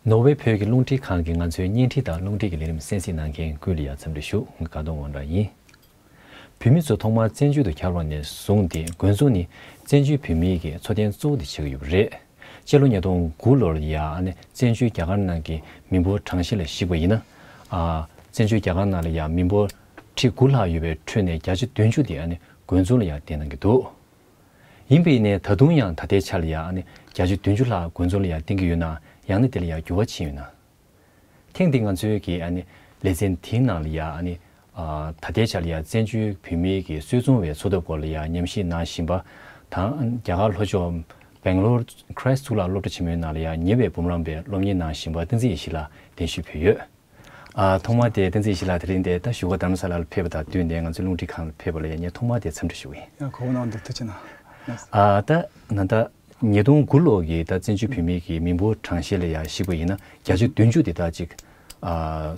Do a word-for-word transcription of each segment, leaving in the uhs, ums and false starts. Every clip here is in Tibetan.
ནོར་ཝེ་བོད་ཀྱི་རླུང་འཕྲིན་ཁང་གི་ང་ཚོའི་བརྙན་འཕྲིན་དང་རླུང་འཕྲིན་གྱི་ལས་རིམ་གསན་གཟིགས་གནང་མཁན་ཀུན་ལ་ཡང་འཚམས་འདྲི་ཞུ། ང་དགའ་གདོང་དབང་གྲགས་ཡིན། བོད་མི་ཚོ་ཐོག་མར་བཙན་བྱོལ་དུ་གྱར་བ་ནས་བཟུང་སྟེ་དགོན་རྫོང་ནི་བཙན་བྱོལ་བོད་མིའི་གི་འཚོ་རྟེན་གཙོ་བོ་དེ་ཆགས་ཀྱི་ཡོད་པ་རེད། སྤྱི་ལོ་ཉིས་སྟོང་དགུ་ལོར་ཡང་ཨ་ནི་བཙན་བྱོལ་རྒྱ་གར་ནང་གི་མི་འབོར་གྲངས་བཤེར་ལ་གཞིགས་པ་ཡིན་ན། ཨ། བཙན་བྱོལ་རྒྱ་གར་ནང་ལ་ཡང་མི་འབོར་ཁྲི་དགུ་ལྷག་ཡོད་པའི་ཁྲོད་ནས་བརྒྱ་ཆ་བདུན་ཅུ་དེ་ཨ་ནི་དགོན་རྫོང་ལ་ཡང་བསྡད་གནང་གི་འདུག་ཡིན་པ་ཡིན་ནའི་ད་དུང་ཡང་ད་ལྟའི་ཆར་ལ་ཡང་ཨ་ནི་བརྒྱ་ཆ་བདུན་ཅུ་ལྷག་དགོན་རྫོང་ལ་ཡང་བསྡད་ཀྱི་ཡོད་ན་ཡང་ན་དེ་ལ་ཡང་འགྱུར་བ་ཕྱིན་ཡོད་ན། ཐེངས་འདི་ང་ཚོའི་གི་ཨ་ནི་ལེ་ཚན་དེའི་ནང་ལ་ཡང་ཨ་ནི། ཨ། ད་ལྟའི་ཆར་ལ་ཡང་བཙན་བྱོལ་བོད་མིའི་གི་སུད་ཚོང་བའི་འཚོ་ཐབས་སྐོར་ལ་ཡང་ཉམས་ཞིབ་གནང་བཞིན་པ་དང་། རྒྱ་གར་ལྷོ་ཕྱོགས་སྦེང་ལོར་ཁྲེ་སི་ཊི་གཙུག་ལག་སློབ་གྲྭ་ཆེན་མོའི་ནང་ལ་ཡང་ཉེ་བའི་འབུམ་རམས་པའི་སློབ་གཉེར་གནང་བཞིན་པ་བསྟན་འཛིན་ཡེ་ཤེས་ལགས་གདན་ཞུས་ཕུལ་ཡོད། ཨ། ཐོག་མར་དེ་བསྟན་འཛིན་ཡེ་ཤེས་ལགས་དེ་རིང་འདིར་ད་བཞུགས་སྒར་རྡ་རམ་ས་ལ་ལ་ཕེབས་པ་དང་བསྟུན་ནས་ང་ཚོའི་རླུང་འཕྲིན་ཁང་ལ་ཕེབས་པ་ལ་ཡང་ངས་ཐོག་མར་དེ་འཚམས་འདྲི་ཞུ་གི་ཡིན། ཡང་གོ་བ་གནང་འདུག་ཐུགས་རྗེ་གནང་། ཨ། ད་ད་ལྟ་ཉིས་སྟོང་དགུ་ལོ་གི་ད་བཙན་བྱོལ་བོད་མིའི་གི་མི་འབོར་གྲངས་བཤེར་ལ་ཡང་གཞིགས་པ་ཡིན་ན་བརྒྱ་ཆ་བདུན་ཅུ་དེ་ད་ཅིག་ཨ།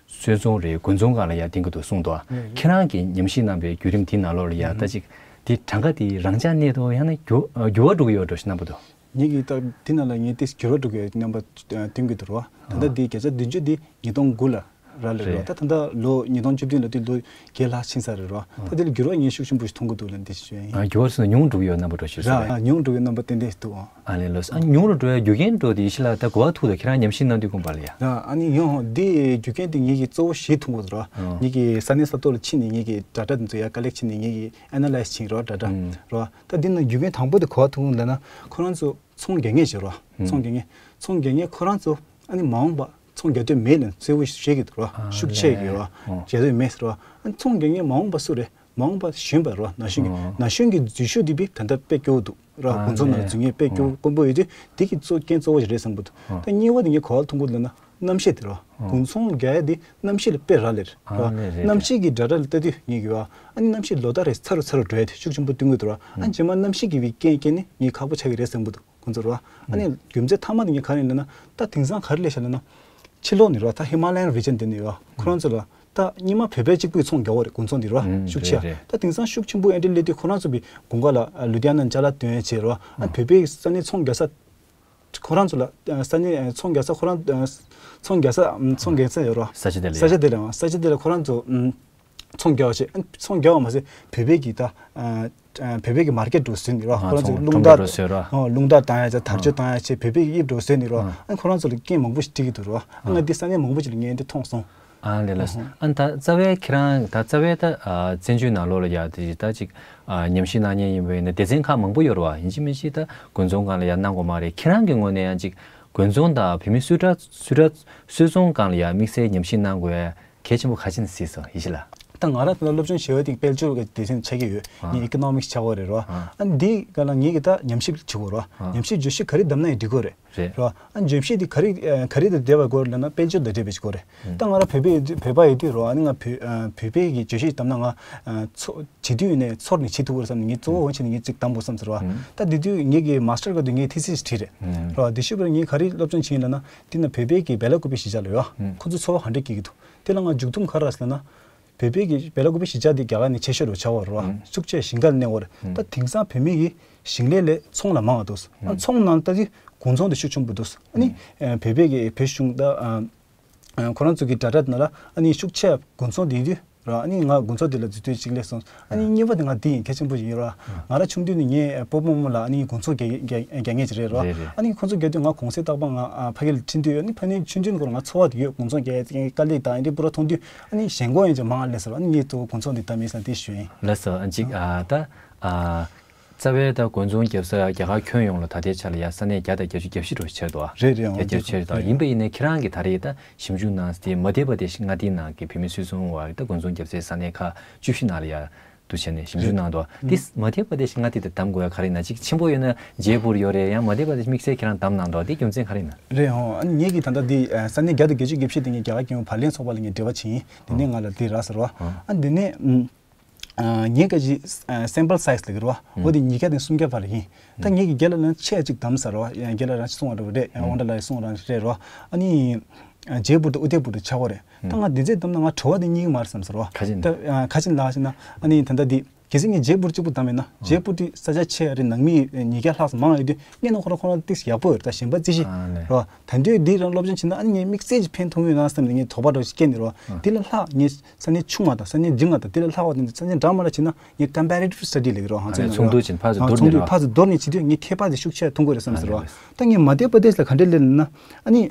སུད་ཚོང་རེད། དགོན་རྫོང་སྒང་ལ་ཡང་བསྡད་ཀྱི་འདུག་གསུངས་འདུག་ཁྱེད་རང་གིས་ཉམས་ཞིབ་གནང་བའི་བརྒྱུད་རིམ་དེའི་ནང་ལོགས་ལ་ཡང་ད་ཅིག་དེ་གྲངས་ཀ་དེ་རང་འཇགས་གནས་འདུག་ཡང་ན་འགྱུར་འགྱུར་བ་འགྲོ་གི་ཡོད་འགྲོ་ཞེས་རྣམ་པ་འདུག་ངེད་ཀྱིས་ད་འདི་ནང་ལ་ངས་ཏིས་འགྱུར་བ་འགྲོ་གི་ཡོད་རྣམ་པ་སྟོན་གྱི་འདུག་རོ། ད་ལྟ་འདི་བརྒྱ་ཆ་བདུན་ཅུ་འདི་ཉིས་སྟོང་དགུ་ལ་རག་ལས་རོ། རེད། ད་ད་ལྟ་ལོ་ཉིས་སྟོང་བཅུ་བདུན་ལ་དུས་ལོ་བརྒྱད་ལྷག་ཕྱིན་ས་རེད་རོ། ད་འདི་ལ་འགྱུར་བ་ངས་ཤུགས་ཆེན་པོ་ཞིག་མཐོང་གི་འདུག་ལ་འདི་ཞིག་ཞུ་ཡ་ཡིན། ཨ། འགྱུར་བ་སོང་ན་ཉུང་འགྲོ་གི་ཡོད་རྣམ་པ་འགྲོ་ཞེས་ཟེར་བ། ར་ཉུང་འགྲོ་གི་རྣམ་པ་ཏན་ཏན་ཞིག་འདུག་ཨ། ཨ་ལས་ལོས། ཨ། ཉུང་རུ་འགྲོ་ཡ་རྒྱུ་རྐྱེན་འགྲོ་དེ་ཤི་ལ་ད་གོ་བ་ཐུག་ད་ཁྱེད་རང་ཉམས་ཞིབ་གནང་དུས་དགོངས་པ་ལ་ཡ། ར། ཨ་ནི་ཡོང་འདི་རྒྱུ་རྐྱེན་དེ་ངེད་ཀྱི་གཙོ་བོ་བཞི་མཐོང་གི་འདུག་ར། ཨ། ངེད་ཀྱི་ས་གནས་ས་ཐོག་ལ་ཕྱིན་ནས་ངེད་ཀྱི་ཌེ་ཊ་དེ་ཚོ་ཡ་ཀ་ལེག་ཕྱིན་ནས་ངེད་ཀྱི་ཨེ་ན་ལའི་སི་བྱེད་རོ་ཌེ་ཊ་རོ། ད་འདི་ན་རྒྱུ་རྐྱེན་དང་པོ་དེ་གོ་བ་ཐུག་ལ་ན་ཁོ་རང་ཚོ་ཚོང་རྒྱག་མཁན་ཞིག་རོ། ཚོང་རྒྱག་མཁན་ཚོང་རྒྱག་མཁན་ཁོ་རང་ཚོ་ཨ་ནི་མ་འོངས་པ་ཚོང་རྒྱག་འདོད་མེད་ལ་གསལ་བོ་ཞིག་བཤད་ཀྱི་འདུག་རོ། ཨ། ཤུགས་ཆེ་གི་རོ། རྒྱག་འདོད་མེད་ཟེར་རོ། ཨ་ནི་ཚོང་རྒྱག་མཁན་མ་འོངས་པ་སུ་རེད། མ་འོངས་པ་གཞོན་པ་རོ། ན་གཞོན་གྱི་ཨ། ན་གཞོན་གྱི་འཛུལ་ཞུགས་འདི་བི་ད་ལྟ་དཔེ་སྐྱོ་བོ་འདུག་རོ། ཨ། དགོན་ཚོགས་ནང་ལ་འཛུལ་མཁན་དཔེ་སྐྱོ་བོ་དཀོན་པོ་ཡོད་དུས་འདི་གི་གཙོ་རྐྱེན་གཙོ་བོ་ཞིག་རེད་བསམ་གི་འདུག་ད་གཉིས་པ་དེ་ངས་གོ་བ་མཐོང་གི་ལབ་ན་གནམ་གཤིས་དེ་རོ། དགོན་ཚོང་རྒྱག་ཡ་དེ་གནམ་གཤིས་ལ་དཔེ་རག་ལས་རེད་རོ། གནམ་གཤིས་ཀྱི་ཌེ་ཊ་ལ་ལྟ་དུས་ངས་གི་བ་ཨ་ནི་གནམ་གཤིས་ལོ་ལྟར་རེ་ཚ་རུ་ཚ་རུ་འགྲོ་ཡ་དེ་ཤུགས་ཆེན་པོ་སྟོན་གི་འདུག་རོ། ཨ་ནི་རྗེས་མ་གནམ་གཤིས་ཀྱི་བའི་རྐྱེན་རྐྱེན་ནི་ངས་ཁག་པོ་ཆགས་ཀྱི་རེད་བསམ་གི་འདུག་ཁོང་ཚོ་རོ། ཨ་ནི་རྒྱུ་མཚན་མཐའ་མ་དེ་ངས་ག་རེ་ལབ་ན་ད་དེང་སང་ག་རེ་ལས་བྱ་ལབ་ན། ཕྱི་ལོགས་ནས་རོ། ད་ཧི་མ་ལ་ཡན་རི་ཇན་དེ་ནས་ཡོད། ཁོ་རང་ཚོ་ལ་ད་སྔོན་མ་བོད་པའི་གཅིག་པུའི་ཚོང་རྒྱག་པ་རེད། དགོན་ཚོང་འདི་རོ། ཨུམ། ཤུགས་ཆེ་རེད་རེད། ད་དེང་སང་ཤུགས་ཆེན་པོ་ཨེ་འདྲ་སླེབས་དུས་ཁོ་རང་ཚོ་བི་དགོན་ཁ་ལ་ལུ་དྷི་ཡ་ན་ཅ་ལག་འདོན་ཡ་བྱེད་རོ། ཨ། ཨུམ། བོད་པའི་ས་གནས་ཚོང་རྒྱག་ས་ཁོ་རང་ཚོ་ལ་ས་གནས་ཚོང་རྒྱག་ས་ཁོ་རང་ཚོང་རྒྱག་ས་ཚོང་རྒྱག་ས་ཡོད་རོ། ས་ཆ་དེ་ལ་ས་ཆ་དེ་ལ་ས་ཆ་དེ་ལ་ཁོ་རང་ཚོ་ཚོང་རྒྱག་པ་བྱེད། ཚོང་རྒྱག་པ་མ་ཟད་བོད་པའི་གི་ད་བོད་པའི་གི་མར་ཀེཊ་འདྲ་བཟོས་ནས་རོ། ཁོ་རང་ཚོ་རླུང་རྟ་རླུང་རྟ་བཟོས་རོ། རླུང་རྟ་བཏང་ཡ་ཆ་དར་ལྕོག་བཏང་ཡ་ཆེ་བོད་པའི་གི་དབྱིབས་འདྲ་བཟོས་ནས་རོ། ཨ། ཁོ་རང་ཚོ་ལ་རྐྱེན་མང་པོ་ཞིག་འཕྲད་ཀྱི་འདུག་རོ། ཨ། ང་འདི་ས་གནས་མང་པོ་ཞིག་ལ་ངས་འདི་མཐོང་སོང་། ཨ་ལས་ལ། ཨ་ད་རྩ་བའི་ཁྱེད་རང་ད་རྩ་བའི་ད་བཙན་བྱོལ་ནང་ལོགས་ལ་ཡ་དེ་ད་ཅིག་ཉམས་ཞིབ་གནང་མཁན་ཡིན་པ་ཡིན་ན་སྡེ་ཚན་ཁག་མང་པོ་ཡོད་རེད་བ། ཡིན་གཅིག་མིན་གཅིག་ད་དགོན་ཚོང་སྒང་ལ་ཡ་གནང་དགོས་མ་རེད། ཁྱེད་རང་གི་ངོས་ནས་ཡང་ཅིག་དགོན་ཚོང་དང་བོད་མི་སུད་ཊ་སུད་ཊ་སུད་ཚོང་སྒང་ལ་ཡ་དམིགས་བསལ་ཉམས་ཞིབ་གནང་དགོས་ཡ་གལ་ཆེན་པོ་ག་ཅི་ནས་གཟིགས་སོང་ཡེ་ཤེས་ལགས། ད་ང་རང་ད་སློབ་སྦྱོང་བྱེད་པ་དེ་དཔལ་འབྱོར་གྱི་སྡེ་ཚན་ཆགས་ཀྱི་ཡོད། ཨ། ངས་ཨི་ཀོ་ནོ་མིག་སི་ཆགས་པ་རེད་རོ། ཨ། ཨ་འདི་ག་ལ་ངས་གི་ད་ཉམས་ཞིབ་བྱེད་དགོས་རོ། ཨ། ཉམས་ཞིབ་བརྗོད་གཞི་ག་རེ་བདམས་ན་ཡང་འགྲིག་གི་རེད། རེད། རོ། ཨ་ཉམས་ཞིབ་དེ་ག་རེ་ག་རེ་དང་འབྲེལ་བ་དགོས་རེད་ལབ་ན་དཔལ་འབྱོར་དང་འབྲེལ་བའི་ཞིག་དགོས་རེད། ད་ང་རང་བོད་པའི་བོད་པ་ཡིན་དུས་རོ། ཨ་ནི་ང་བོད་བོད་པའི་གི་བརྗོད་གཞི་བདམས་ན་ང་ཚོ་བྱེད་དུས་ནས་ཚོར་ནས་བྱེད་ཐུབ་པ་རེད་བསམ་ནས་ངས་གཙོ་བོ་འོན་ཆེ་ནས་ངས་ཅིག་བདམས་དགོས་བསམ་ཟེར་བ། ད་དེ་དུས་ངས་གི་མ་སི་ཊར་སྐབས་དུས་ངས་ཐི་སི་སི་བྲིས་རེད། རོ། དེ་ཤུ་བར་ངས་ག་རེ་སློབ་སྦྱོང་བྱས་ཡིན་ལབ་ན་དེ་ན་བོད་པའི་གི་བེ་ལ་ཀུ་པི་གཞིས་ཆགས་ལ་ཡོད། ཁོ་ཚོ་འཚོ་བ་ག་འདྲས་སྐྱེལ་གི་འདུག་དེ་ལ་ང་མཇུག་བསྡོམས་ག་རེ་རག་ཟེར་ན། བོད་པའི་གི་བེ་ལ་ཀུ་པི་གཞིས་ཆགས་དེ་རྒྱ་གར་ནས་ཆེ་ཤོས་རུ་ཆགས་པ་རེད་བ། ཤུགས་ཆེ་ཞིང་ཁ་ལ་གནས་པ་རེད། ད་དེང་སང་བོད་མི་གི་ཞིང་ལས་ལས་ཚོང་ལ་མང་བ་འདུག་ཨ་ཚོང་ནང་ལྟ་དུས་དགོན་ཚོང་དེ་ཤུགས་ཆེན་པོ་འདུག་ཨ་ནི་བོད་པའི་གི་བོད་གཞུང་ད་ཁོ་རང་ཚོ་གི་ཌེ་ཊ་ནང་ལ་ཨ་ནི་ཤུགས་ཆེ་དགོན་ཚོང་དེ་ཡིན་དུས་ར། ཨ་ནི་ང་དགོན་ཚོང་དེ་ལ་འཛུལ་དུས་གཅིག་ལས་སོང་། ཨ་ནི་གཉིས་པ་དེ་ང་འདི་ཡིན་གལ་ཆེན་པོ་ཡིན་ར། ང་ར་ཆུང་དུས་ནས་ངའི་སྤོ་བོ་རྨོ་མོ་ལ་ཨ་ནི་དགོན་ཚོང་རྒྱག་རྒྱག་རྒྱག་མཁན་ཅིག་རེད་ར། རེད་རེད། ཨ་ནི་ཁོང་ཚོ་རྒྱག་དུས་ང་གུང་སེང་རྟག་པར་ང་ཕ་གི་ལ་ཕྱིན་དུས་ཨ་ནི་ཕ་ནི་ཆུང་ཆུང་སྐོར་ང་ཚོར་བ་དེ་ཡོད། དགོན་ཚོང་རྒྱག་ཡ་དཀའ་ལས་དང་ཨ་ནི་པུ་ར་མཐོང་དུས་ཨ་ནི་ཞེན་ཁོག་ཡང་ཅིག་མང་ལས་སོང་། ཨ་ནི་ངས་གཙོ་བོ་དགོན་ཚོང་འདི་བདམས་ཡིན་བསམ་དེ་ཞུ་ཡིན། ལགས་སོ། ཨ་ཅིག་ཨ་ད་ཨ་རྩ་བའི་ད་དགོན་ཚོང་རྒྱབ་ས་རྒྱ་གར་ཁྱོན་ཡོངས་ལ་ད་ལྟའི་ཆ་ལ་ཡ་ས་གནས་བརྒྱ་དང་བརྒྱད་ཅུ་གྱ་བཞི་འགྲོ་ཆེར་འདུག་ཨ། རེད་རེད། ཨང་། བརྒྱད་ཅུ་གྱ་བཞི་ཆེར་འདུག་ཨ། རེད། ཡིན་པ་ཡིན་ནའི་ཁྱེད་རང་གིས་ད་རེས་ད་ཞིབ་འཇུག་གནང་སྟེ་མ་བསྡད་པ་དེ་ཞིག་མངའ་སྡེའི་ནང་གི་བོད་མི་སུད་ཚོང་བ་ད་དགོན་ཚོང་རྒྱབ་སའི་ས་གནས་ཁག་བཅུ་བཞི་ནང་ལ་ཡ་དུ་བྱས་ནས་ཞིབ་འཇུག་གནང་འདུག་ཨ། རེད། འདི་མ་བསྡད་པ་དེ་ཞིག་མངའ་སྡེ་དེ་བདམས་དགོས་ཡ་ག་རེ་ཡིན་ན། གཅིག་ཆེན་པོ་ཡོད་ན་ཇེ་པུར་ཡོད་རེད། ཡང་མ་བསྡད་པ་དེ་དམིགས་བསལ་ཁྱེད་རང་བདམས་གནང་འདུག་ཨ། འདི་རྒྱུ་མཚན་ག་རེ་ཡིན་ན། རེད། ཨང་། ཨ་ནི་ངེད་ཀྱིས་ད་ལྟ་འདི་ས་གནས་བརྒྱ་དང་བརྒྱད་ཅུ་གྱ་བཞི་དེ་ངས་རྒྱ་གར་རྒྱལ་ཡོངས་བར་ལེན་ཚོགས་པ་ལ་ངས་འབྲེལ་བ་བྱས་ཡིན། དེ་ནས་ང་ལ་འདི་རག་ཟེར་བ། ཨ། ཨ་འདི་ནས་ཨ་ངའི་ཁ་ཅིག་སེམ་པལ་སའི་ཛི་ལབ་ཀྱི་རེད་བ། འོ་དེ་ཉིས་བརྒྱ་དང་སུམ་བརྒྱ་བར་ཡིན། ད་ངེད་ཀྱིས་རྒན་ལགས་ལ་ཆེ་གཅིག་བདམས་ཟེར་བ། ཡང་རྒན་ལགས་རང་གཅིག་གསུང་བ་འདྲ་བོ་རེད། ཡང་དབང་གྲགས་ལགས་གསུང་བ་རང་རེད་རོ། ཨ་ནི་ཇེ་པུར་དང་ཨུ་དེ་པུར་དང་ཆགས་པ་རེད། ད་ང་འདི་ཚོ་བདམས་ན་ང་བྲོ་བ་དེ་རྙེད་ཀྱི་མ་རེད་བསམ་ཟེར་བ། ཁ་ཅིག་ད་ཁ་ཅིག་ལབ་ཟེར་ན་ཨ་ནི་ད་ལྟ་འདི་ གལ་སྲིད་ངས་ཇེ་པུར་གཅིག་པུ་བདམས་ཡོད་ན། ཇེ་པུར་དེ་ས་ཆ་ཆེ་རེད། ནང་མི་ཉིས་བརྒྱ་ལྷག་ཙམ་མང་ཡོད་དུས་ངས་ནང་ཁོ་རང་ཁོ་རང་ཏིག་ཡག་པོ་ཡོད་རེད། ད་གཞན་པ་རྩིས་ཤིག་ཨ་ནི་རེད་བ། ད་འདོད་འདི་རང་སློབ་སྦྱོང་བྱས་ན་ཨ་ནི་ངས་དམིགས་བསལ་གྱི་ཕན་ཐོགས་ཡོད་ན་བསམ་ནས་ངས་དོགས་པ་འདྲ་ཞིག་སྐྱེས་ནས་རེད་བ། དེ་ལས་ལྷག་ངས་ས་གནས་ཆུང་བ་དང་ས་གནས་འབྲིང་བ་དང་དེ་ལས་ལྷག་པ་དེ་འདྲ་ས་གནས་འདྲ་མ་འདྲ་བྱས་ན་ངས་comparative study ལབ་ཀྱི་རེད་བ། ང་ཚོའི་ནང་ཚོགས་འདུ་ལ་བྱས་ཕར་ཚུར་བསྡུར་ནས་ཚོགས་འདུ་རེད་བ། ཕར་ཚུར་བསྡུར་ནས་བྱེད་དུས་ངས་ཁྱད་པར་དེ་ཤུགས་ཆེ་མཐོང་གི་རེད་བསམ་ཟེར་བ། ད་ངས་མ་དྷྱ་པ་དེཤ་ལ་ག་འདྲས་སླེབས་ན་ཨ་ནི།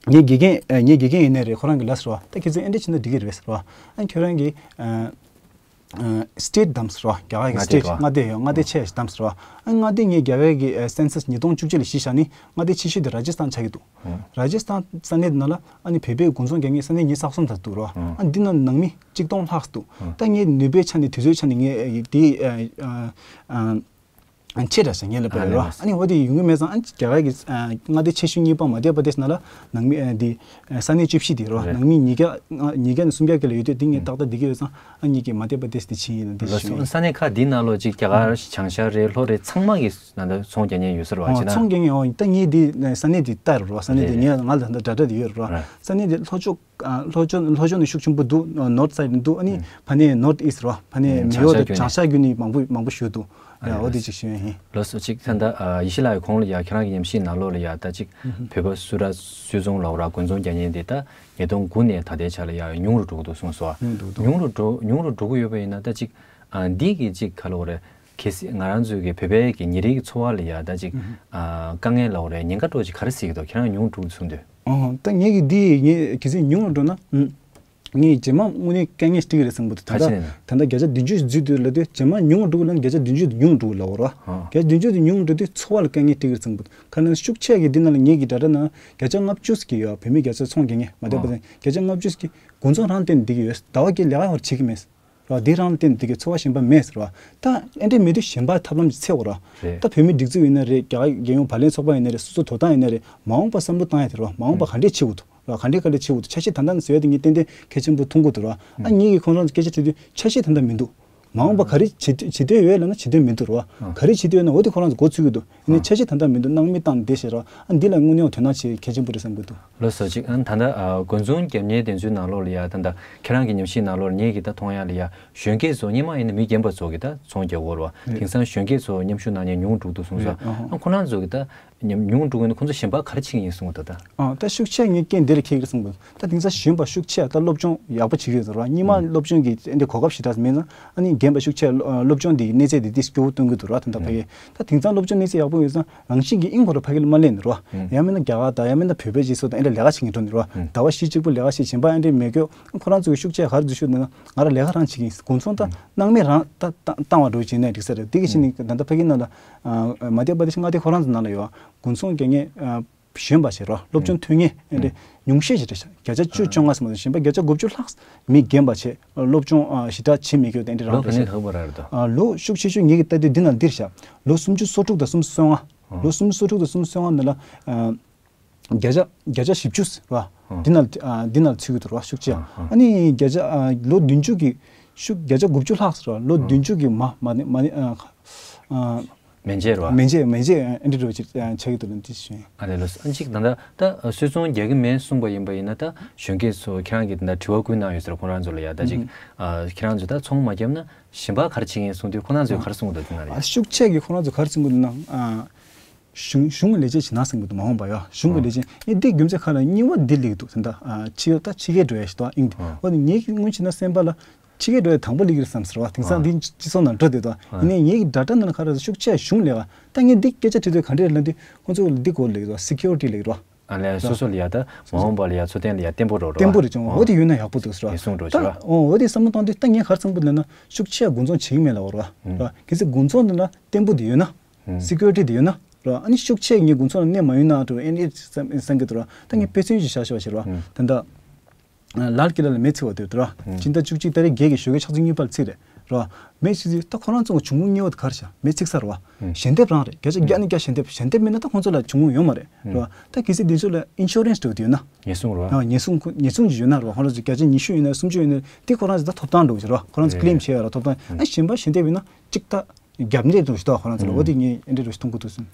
ངའི་དགེ་རྒན་ཨ་ངའི་དགེ་རྒན་ཡིན་ནའི་རེད། ཁོ་རང་གི་ལབ་ཟེར་བ། ད་ཁྱེད་ཚོས་ཨེ་འདྲས་བྱས་ན་འགྲིག་གི་རེད་ཟེར་བ། ཨ་ཁྱོད་རང་གི་ཨ་ཨ་state བདམས་ཟེར་བ། རྒྱ་གར་གྱི་མངའ་སྡེ state རེད་བ། མངའ་སྡེ་ཡོད། མངའ་སྡེ་ཆེ་ཤོས་བདམས་ཟེར་བ། ཨ་མངའ་སྡེ་ངས་རྒྱ་གར་གྱི་ཨ་census ཉིས་སྟོང་བཅུ་གཅིག་ལ་གཞི་བཞག་ནི་མངའ་སྡེ་ཆེ་ཤོས་དེ་ར་ཇི་སྟན་ཆགས་ཀྱི་འདུག་ར་ཇི་སྟན་ས་གནས་དེ་ནང་ལ་ཨ་ནི་བོད་པའི་དགུན་ཚོང་རྒྱག་མཁན་ས་གནས་ཉི་ཤུ་རྩ་གསུམ་ཙམ་འདུག་རེད་བ། ཨ་འདི་ནང་ནང་མི་གཅིག་སྟོང་ལྷག་འདུག་ད་ངས་ནུས་པའི་ཆ་ནས་དུས་ཚོད་ཆ་ནས་ངས་དེ་ཨ་ཨ་ཨ། ཆེ་དྲགས་ཤག་ངས་ལབ་པ་ཡིན་རོ། ཨ་ནི་འོ་དེ་ཡོང་གི་མེད་ཙང་ཨ་རྒྱ་གར་གྱི་ཨ་མངའ་སྡེ་ཆེ་ཤོས་གཉིས་པ་མ་དྷྱ་པ་དེཤ་ནང་ལ་ནང་མི་ཨ་འདི་ཨ་ས་གནས་བཅུ་བཞི་དེ་རོ། རེད། ནང་མི་ཉིས་བརྒྱ་ཨ་ཉིས་བརྒྱ་ནས་སུམ་བརྒྱ་སྐད་ལ་ཡོད་དུས་དེ་ངས་ཏག་ཏག་འདི་གི་ཡོད་ཙང་ཨ་ཉིད་ཀྱི་མ་དྷྱ་པ་དེཤ་དེ་ཕྱིན་ཡིན་ན་འདི་ལགས་སོ། ཞུ་ས་གནས་ཁག་འདི་ནང་ལོགས་ཅིག་རྒྱ་གར་བྱང་ཤར་རེད་ལྷོ་རེད་ཚང་མ་གི་ནང་ད་ཚོང་རྒྱག་མཁན་ཡོད་ས་རེད་བ། ཨོ་བྱས་ན་ཚོང་རྒྱག་མཁན་ཨོ་ད་ངས་འདི་ས་གནས་འདི་ལྟ་རེད་རོ། ས་གནས་འདི་རེད། ངས་ང་ལ་ད་ལྟ་data འདི་ཡོད་རེད་རོ། རེད། ས་གནས་འདི་ལྷོ་ཕྱོགས། ཨ་ལྷོ་ཕྱོགས་ལྷོ་ཕྱོགས་ནས་ཤུགས་ཆེན་པོ་འདུག་ནོར་ཐི་སའིཌ་འདུག་ཨ་ནི་ཕ་ནས་ནོར་ཐི་ཨིསྟ་རོ། ཕ་ནས་ཨ་མེ་ཡོར་དང་བྱང་ཤར་བརྒྱུད་ནས་མང་པོ་མང་པོ་ཞུགས་འདུག་ཡ་འོ་དེ་ཅིག་ཞུ་ཡ་ཡིན། ལགས་སོ། ཅིག་ད་ལྟ་ཡེ་ཤེས་ལགས་ཀྱི་གོང་ལ་ཡ་ཁྱེད་རང་གི་ཉམས་ཞིབ་ནང་ལོགས་ལ་ཡ་ད་ཅིག་བོད་པ་སུ་ར་སུད་ཚོང་ལབ་ར་དགུན་ཚོང་རྒྱག་མཁན་དེ་ད་ཉིས་སྟོང་དགུ་ནས་ད་ལྟའི་ཆ་ལ་ཡ་ཉུང་རུ་འགྲོ་གི་འདུག་གསུངས་སོང་། ཉུང་རུ་འགྲོ་ཉུང་རུ་འགྲོ་གི་ཡོད་པ་ཡིན་ན་ད་ཅིག་འདི་གི་ཅིག་ག་ལབ་དགོས་རེད། གལ་སྲིད་ང་རང་ཚོའི་གི་བོད་པའི་གི་ཉིན་རེའི་གི་འཚོ་བ་ལ་ཡ་ད་ཅིག་དཀའ་ངལ་ལབ་དགོས་རེད། ཉེན་ཁ་འདྲ་ཅིག་ག་རེ་སྲིད་ཀྱི་འདུག་ཁྱེད་རང་ཉུང་རུ་འགྲོ་གི་འདུག་གསུངས་དུས། ཨོ། ད་ངས་ཀྱི་འདི་ངས་གལ་སྲིད་ཉུང་རུ་འགྲོ་ན། ངས་རྗེས་མ་དངོས་གནས་དཀའ་ངལ་འཕྲད་ཀྱི་རེད་བསམ་གྱི་འདུག་ད་ལྟ་ད་ལྟ་བརྒྱ་ཆ་བདུན་ཅུ་ཞིག་འཛུལ་འདུག་ལབ་དུས་རྗེས་མ་ཉུང་རུ་འགྲོ་གི་ལབ་ན་བརྒྱ་ཆ་བདུན་ཅུ་དེ་ཉུང་རུ་འགྲོ་གི་ལབ་རོ། ཨ། བརྒྱ་ཆ་བདུན་ཅུ་དེ་ཉུང་རུ་འགྲོ་དུས་འཚོ་བ་ལ་དཀའ་ངལ་འཕྲད་ཀྱི་རེད་བསམ་གྱི་འདུག་ག་ནང་ཤུགས་ཆེ་གི་འདི་ནང་ལ་ངས་ཀྱི་data ནང་བརྒྱ་ཆ་ལྔ་བཅུ་ཞིག་ཡོད། བོད་མི་བརྒྱ་ཆ་ཚོང་རྒྱག་མཁན་མ་བསྡད་པ་དང་བརྒྱ་ཆ་ལྔ་བཅུ་ཞིག་དགུན་ཚོང་རང་བརྟེན་ནས་བསྡད་ཀྱི་ཡོད། ཟླ་བ་བརྒྱད་ལས་ཀ་ཡང་བར་བྱེད་ཀྱི་མེད། རོ། འདི་རང་ལ་བརྟེན་ནས་འདི་གའི་འཚོ་བ་གཞན་པ་མེད་ཟེར་བ། ད་ཨེ་འདྲས་མེད་དུས་གཞན་པ་ཐབས་ལམ་ཅིག་འཚོལ་དགོས་རོ། རེད། ད་བོད་མིའི་སྒྲིག་འཛུགས་ཡིན་ན་རེད། རྒྱ་གར་རྒྱལ་ཡོངས་བར་ལེན་ཚོགས་པ་ཡིན་ན་རེད། སོ་སོ་དོ་དམ་ཡིན་ན་རེད། མ་འོངས་པ་བསམ་བློ་བཏང་ཡ་དེ་རོ། མ་འོངས་པ་ག་འདྲས་བྱེད་དགོས་འདུག་རོ། ག་འདྲས་ག་འདྲས་བྱེད་དགོས་འདུག་འཆར་གཞི་ད་ལྟ་ནས་བཟོ་ཡ་དེ་ངས་ཏན་ཏན་གལ་ཆེན་པོ་མཐོང་གི་འདུག་རོ། ཨ་ངེད་ཀྱིས་ཁོང་རང་ཚོ་སྐད་ཆ་དྲིས་དུས་འཆར་གཞི་ད་ལྟ་མི་འདུག་མ་འོངས་པ་ག་རེ་བྱེད་བྱེད་འདོད་ཡོད་ལབ་ན་བྱེད་འདོད་མི་འདུག་རོ། ཨ། ག་རེ་བྱེད་འདོད་ཡོད་ན་འོ་དེ་ཁོ་རང་ཚོ་འགོ་ཚུགས་ཀྱི་འདུག་ཡིན་ནའི་ཨ། འཆར་གཞི་ད་ལྟ་མི་འདུག་སྣང་མེད་བཏང་བསྡད་ཤག་རོ། ཨ་འདི་ལ་དངོས་གནས་དོ་སྣང་བྱེད་གལ་ཆེན་པོ་རེད་བསམ་གྱི་འདུག་ལགས་སོ། ཅིག་ཨ་ད་ལྟ་ཨ་དགུན་ཚོང་རྒྱག་མཁན་དེ་ཚོའི་ནང་ལོགས་ལ་ཡ་ད་ལྟ་ཁྱེད་རང་གི་ཉམས་ཞིབ་ནང་ལོགས་ལ་ངེད་ཀྱིས་ད་མཐོང་ཡ་ལ་ཡ་གཞོན་སྐྱེས་ཚོ་སྔོན་མ་ཡིན་ན་མི་རྒན་པ་ཚོ་གིས་ད་ཚོང་རྒྱག་གི་ཡོད་རེད་བ། རེད། དེང་སང་གཞོན་སྐྱེས་ཚོ་མཉམ་ཞུགས་གནང་མཁན་ཉུང་འགྲོ་གི་འདུག་གསུངས་སོང་། རེད། ཨ་ཧོ། ཨ་ཁོ་རང་ཚོ་གིས་ད་ཉམས་ཉུང་འགྲོ་གི་ཡོད་ན་ཁོ་ཚོ་གཞན་པ་ག་རེ་བྱེད་ཀྱི་ཡིན་གསུངས་གི་འདུག་ད། ཨ་ད་ཤུགས་ཆེ་ངས་རྐྱེན་འདི་ལ་འཁེལ་གྱི་རེད་གསུངས་གི་འདུག་ད་དེང་སང་གཞོན་པ་ཤུགས་ཆེ་ད་སློབ་སྦྱོང་ཡག་པོ་བྱེད་ཀྱི་ཡོད་རེད་བ། སྔོན་མ་ཨུ། སློབ་སྦྱོང་གི་འདི་གོ་སྐབས་ཞེ་དྲག་མེད་ན་ཨ་ནི་རྒན་པ་ཤུགས་ཆེ་སློབ་སྦྱོང་འདི་གནས་ཚད་འདི་ཏིས་སྐྱོ་བོ་སྟོན་གྱི་འདུག་ར། ད་ད་ཕ་གི་ད་དེང་སང་སློབ་སྦྱོང་གནས་ཚད་ཡག་པོ་ཡོད་ཙང་རང་བཞིན་གྱིས་ཨིན་ཁོ་ར་ཕ་གི་ལ་མ་སླེབས་ནི་རོ། ཡང་མིན་ན་རྒྱ་གར་དང་ཡང་མིན་ན་བོད་པའི་སྤྱི་ཚོགས་དང་ཨེ་འདྲ་ལས་ཀ་བྱེད་མཁན་འགྲོ་ནི་རོ། ཟླ་བ་བཞི་གཅིག་པོ་ལས་ཀ་བྱེད་གཞན་པ་ཨེ་འདྲའི་མེད་སྐྱོ། ཁོ་རང་ཚོ་གི་ཤུགས་ཆེ་ག་རེ་འཛུལ་ཤོག་ནི་ན་ང་རང་ལས་ཀ་རང་བྱེད་ཀྱི་ཡིན། དགུན་ཚོང་ད་སྣང་མེད་རང་ད་བཏང་བ་འགྲོ་བྱེད་ནས་འགྲིག་ས་རེད། དེ་གི་ཕྱི་ནས་ད་ལྟ་ཕ་གི་ནང་ལ་མ་བསྡད་པ་དེ་ཤི་མངའ་སྡེ་ཁོ་རང་ཚོ་ནང་ལ་ཡོད། དགུན་ཚོང་རྒྱག་མཁན་གཞོན་པ་བྱས་རོ། སློབ་སྦྱོང་ཐོན་མཁན་ཨེ་འདྲ་ཉུང་ཤས་ཤིག་རེད་ཤག་བརྒྱ་ཆ་བཅུ་བཅོ་ལྔ་ཙམ་མ་གཏོགས་གཞན་པ་བརྒྱ་ཆ་དགུ་བཅུ་ལྷག་མི་རྒན་པ་བྱས་སློབ་སྦྱོང་ཞེ་དྲག་བྱེད་མི་དགོས་དེ་འདྲ་རང་རེད་ཤག་ལོ་ག་ནས་ག་བར་རེད་དོ། ལོ་ཤུགས་ཆེ་ཤོས་ངེད་ཀྱི་ལྟ་དུས་འདི་ནང་འདིར་ཤག་ལོ་སུམ་ཅུ་སོ་དྲུག་དང་སུམ་ཅུ་སོ་ལྔ། ལོ་སུམ་ཅུ་སོ་དྲུག་དང་སུམ་ཅུ་སོ་ལྔ་ནང་ལ་བརྒྱ་ཆ་བརྒྱ་ཆ་བཞི་བཅུ་རེད་བ། འདི་ནང་འདི་ནང་ཚུད་ཀྱི་འདུག་རེད་བ། ཤུགས་ཆེ། ཨ་ནི་བརྒྱ་ཆ་ལོ་བདུན་ཅུ་གི་ཤུགས་བརྒྱ་ཆ་དགུ་བཅུ་ལྷག་རེད་བ། ལོ་བདུན་ཅུ་གི་མ་མ་ནི་མ་ནི། མན་ཆད་རེད་བ། མན་ཆད་མན་ཆད་ཨེ་འདྲ་རོ་ཅིག་ཆགས་ཀྱི་འདུག་ལ་འདི་ཞུ། ཨ་ལས་ལོ་ཨ་ཅིག་ད་ལྟ་ད་སུད་ཚོང་རྒྱག་གི་མེད་གསུངས་པ་ཡིན་པ་ཡིན་ན་ད་གཞོན་སྐྱེས་ཚོ་ཁྱེད་རང་གིས་ད་ལྟ་དྲི་བ་བཀོད་གནང་ཡོད་ཟེར། ཁོང་རང་ཚོ་ལ་ཡ་ད་ཅིག་ཨ་ཁྱེད་རང་ཚོ་ད་ཚོང་མ་བརྒྱབ་ན་གཞན་པ་ག་རེ་བྱེད་ཀྱི་ཡིན་གསུངས་དུས་ཁོང་རང་ཚོས་ག་རེ་གསུངས་འདུག་དེ་ན་རེད། ཨ་ཤུགས་ཆེ་གི་ཁོང་རང་ཚོ་ག་རེ་གསུངས་འདུག་ན་ཨ་གཞུང་གཞུང་གི་ལས་བྱེད་བྱེད་ན་གསུངས་གི་འདུག་མ་འོངས་པ་ཡ་གཞུང་གི་ལས་བྱེད་ངས་འདི་རྒྱུ་མཚན་ཁ་ལ་གཉིས་པ་འདི་ལེགས་འདུག་ཟེར། ད་ཨ་ཕྱི་ཡོད་ད་ཕྱི་རྒྱལ་འགྲོ་ཡ་ཞིག་ད་ཨིན་འདི་འོ་ནི་ངས་སྔོན་བྱས་ན་སེམས་པ་ལ། ཕྱི་རྒྱལ་འགྲོ་ཡ་དང་པོ་སླེབས་ཀྱི་རེད་བསམ་ཟེར་བ། དེང་སང་འདི་སྤྱི་ཚོགས་ནང་འགྲོ་བསྡད་དོ། ཡིན་ནའི་ངེད་ཀྱི་དྲ་གྲགས་ནང་ལ་ག་རེ་ཟེར་ཤུགས་ཆེ་གཞུང་ལས་བ། ད་ངས་འདི་སྐད་ཆ་དྲིས་དུས་ག་འདྲས་ལབ་དུས་ཁོང་ཚོ་འདི་སྐོར་ལབ་ཀྱི་འདུག security ལབ་ཀྱི་རེད་བ། ཨ་ལས་སོ་སོ་ལ་ཡ་ད་མ་འོངས་པ་ལ་ཡ་འཚོ་རྟེན་ལ་ཡ་བརྟན་པོ་འགྲོ་རེད་བ། བརྟན་པོ་རེད་ཀྱང་འོ་དེ་ཡོད་ན་ཡག་པོ་འདུག་ཟེར་བ། ངེས་སྲུང་འགྲོ་ད་ཟེར་བ། འོ་འོ་དེ་བསམ་བློ་བཏང་དུས་ད་ངས་ག་རེ་བསམ་གྱི་འདུག་ལབ་ན་ཤུགས་ཆེ་དགུན་ཚོང་བྱེད་ཀྱི་མེད་ལབ་ཀྱི་རེད་བ། གལ་སྲིད་དགུན་ཚོང་འདི་ན་བརྟན་པོ་དེ་ཡོད་ན། security དེ་ཡོད་ན་རེད་བ། ཨ་ནི་ཤུགས་ཆེ་ངས་དགུན་ཚོང་ལ་གནས་མ་ཡོང་ན་འགྲོ་ཨེ་འདྲས་བསམ་གྱི་འདུག་ར། ད་ངས་དཔེ་མཚོན་ཞིག་བཞག་ཤོག་ཟེར་བ། ད་ལྟ། ལལ་ཀི་ལ་ལ་མེ་འཚིག་པ་དེ་རེད་ར། སྤྱི་ཟླ་བཅུ་གཅིག་ཏ་རིག་བརྒྱད་ཀྱི་ཞོགས་ཀས་ཆུ་ཚོད་གཉིས་པར་འཚིག་རེད་ར། མེ་འཚིག་དུས་ད་ཁོ་རང་ཚོ་གི་བྱུང་ཁུངས་གཉིས་པ་དེ་ག་རེ་བྱ། མེ་འཚིག་ས་རེད་བ། ཞལ་འདེབས་རང་རེད། བརྒྱ་ཆ་བརྒྱ་ནས་བརྒྱ་ཞལ་འདེབས། ཞལ་འདེབས་མེད་ན་ད་ཁོང་ཚོ་ལ་བྱུང་ཁུངས་ཡོད་མ་རེད་ར། ད་གལ་སྲིད་དེ་ཚོ་ལ་ཨིན་ཤུ་རན་སི་འདྲ་བོ་དེ་ཡོད་ན། ཉེན་སྲུང་རེད་བ། ཨ་ཉེན་སྲུང་ཁུ་ཉེན་སྲུང་ཅིག་ཡོད་ན་རེད་བ། ཁོ་རང་ཚོ་བརྒྱ་ཆ་ཉི་ཤུ་ཡོད་ན་སུམ་ཅུ་ཡོད་ན་དེ་ཁོ་རང་ཚོ་ད་ཐོབ་ཐང་འདྲ་བོ་ཞིག་རེད་བ། ཁོ་རང་ཚོ་ཀི་ལེམ་བྱེད་ཡ་ར་ཐོབ་ཐང་། ཨ་གཞན་པ་ཞལ་འདེབས་ཡོད་ན་གཅིག་ད། རྒྱབ་གཉེར་དུ་ཞུ་དོ་ཁོ་རང་ཚོ་ལ་འོ་དེ་ངས་ཨེ་འདྲ་རུ་མཐོང་གི་འདུག་ཟིན།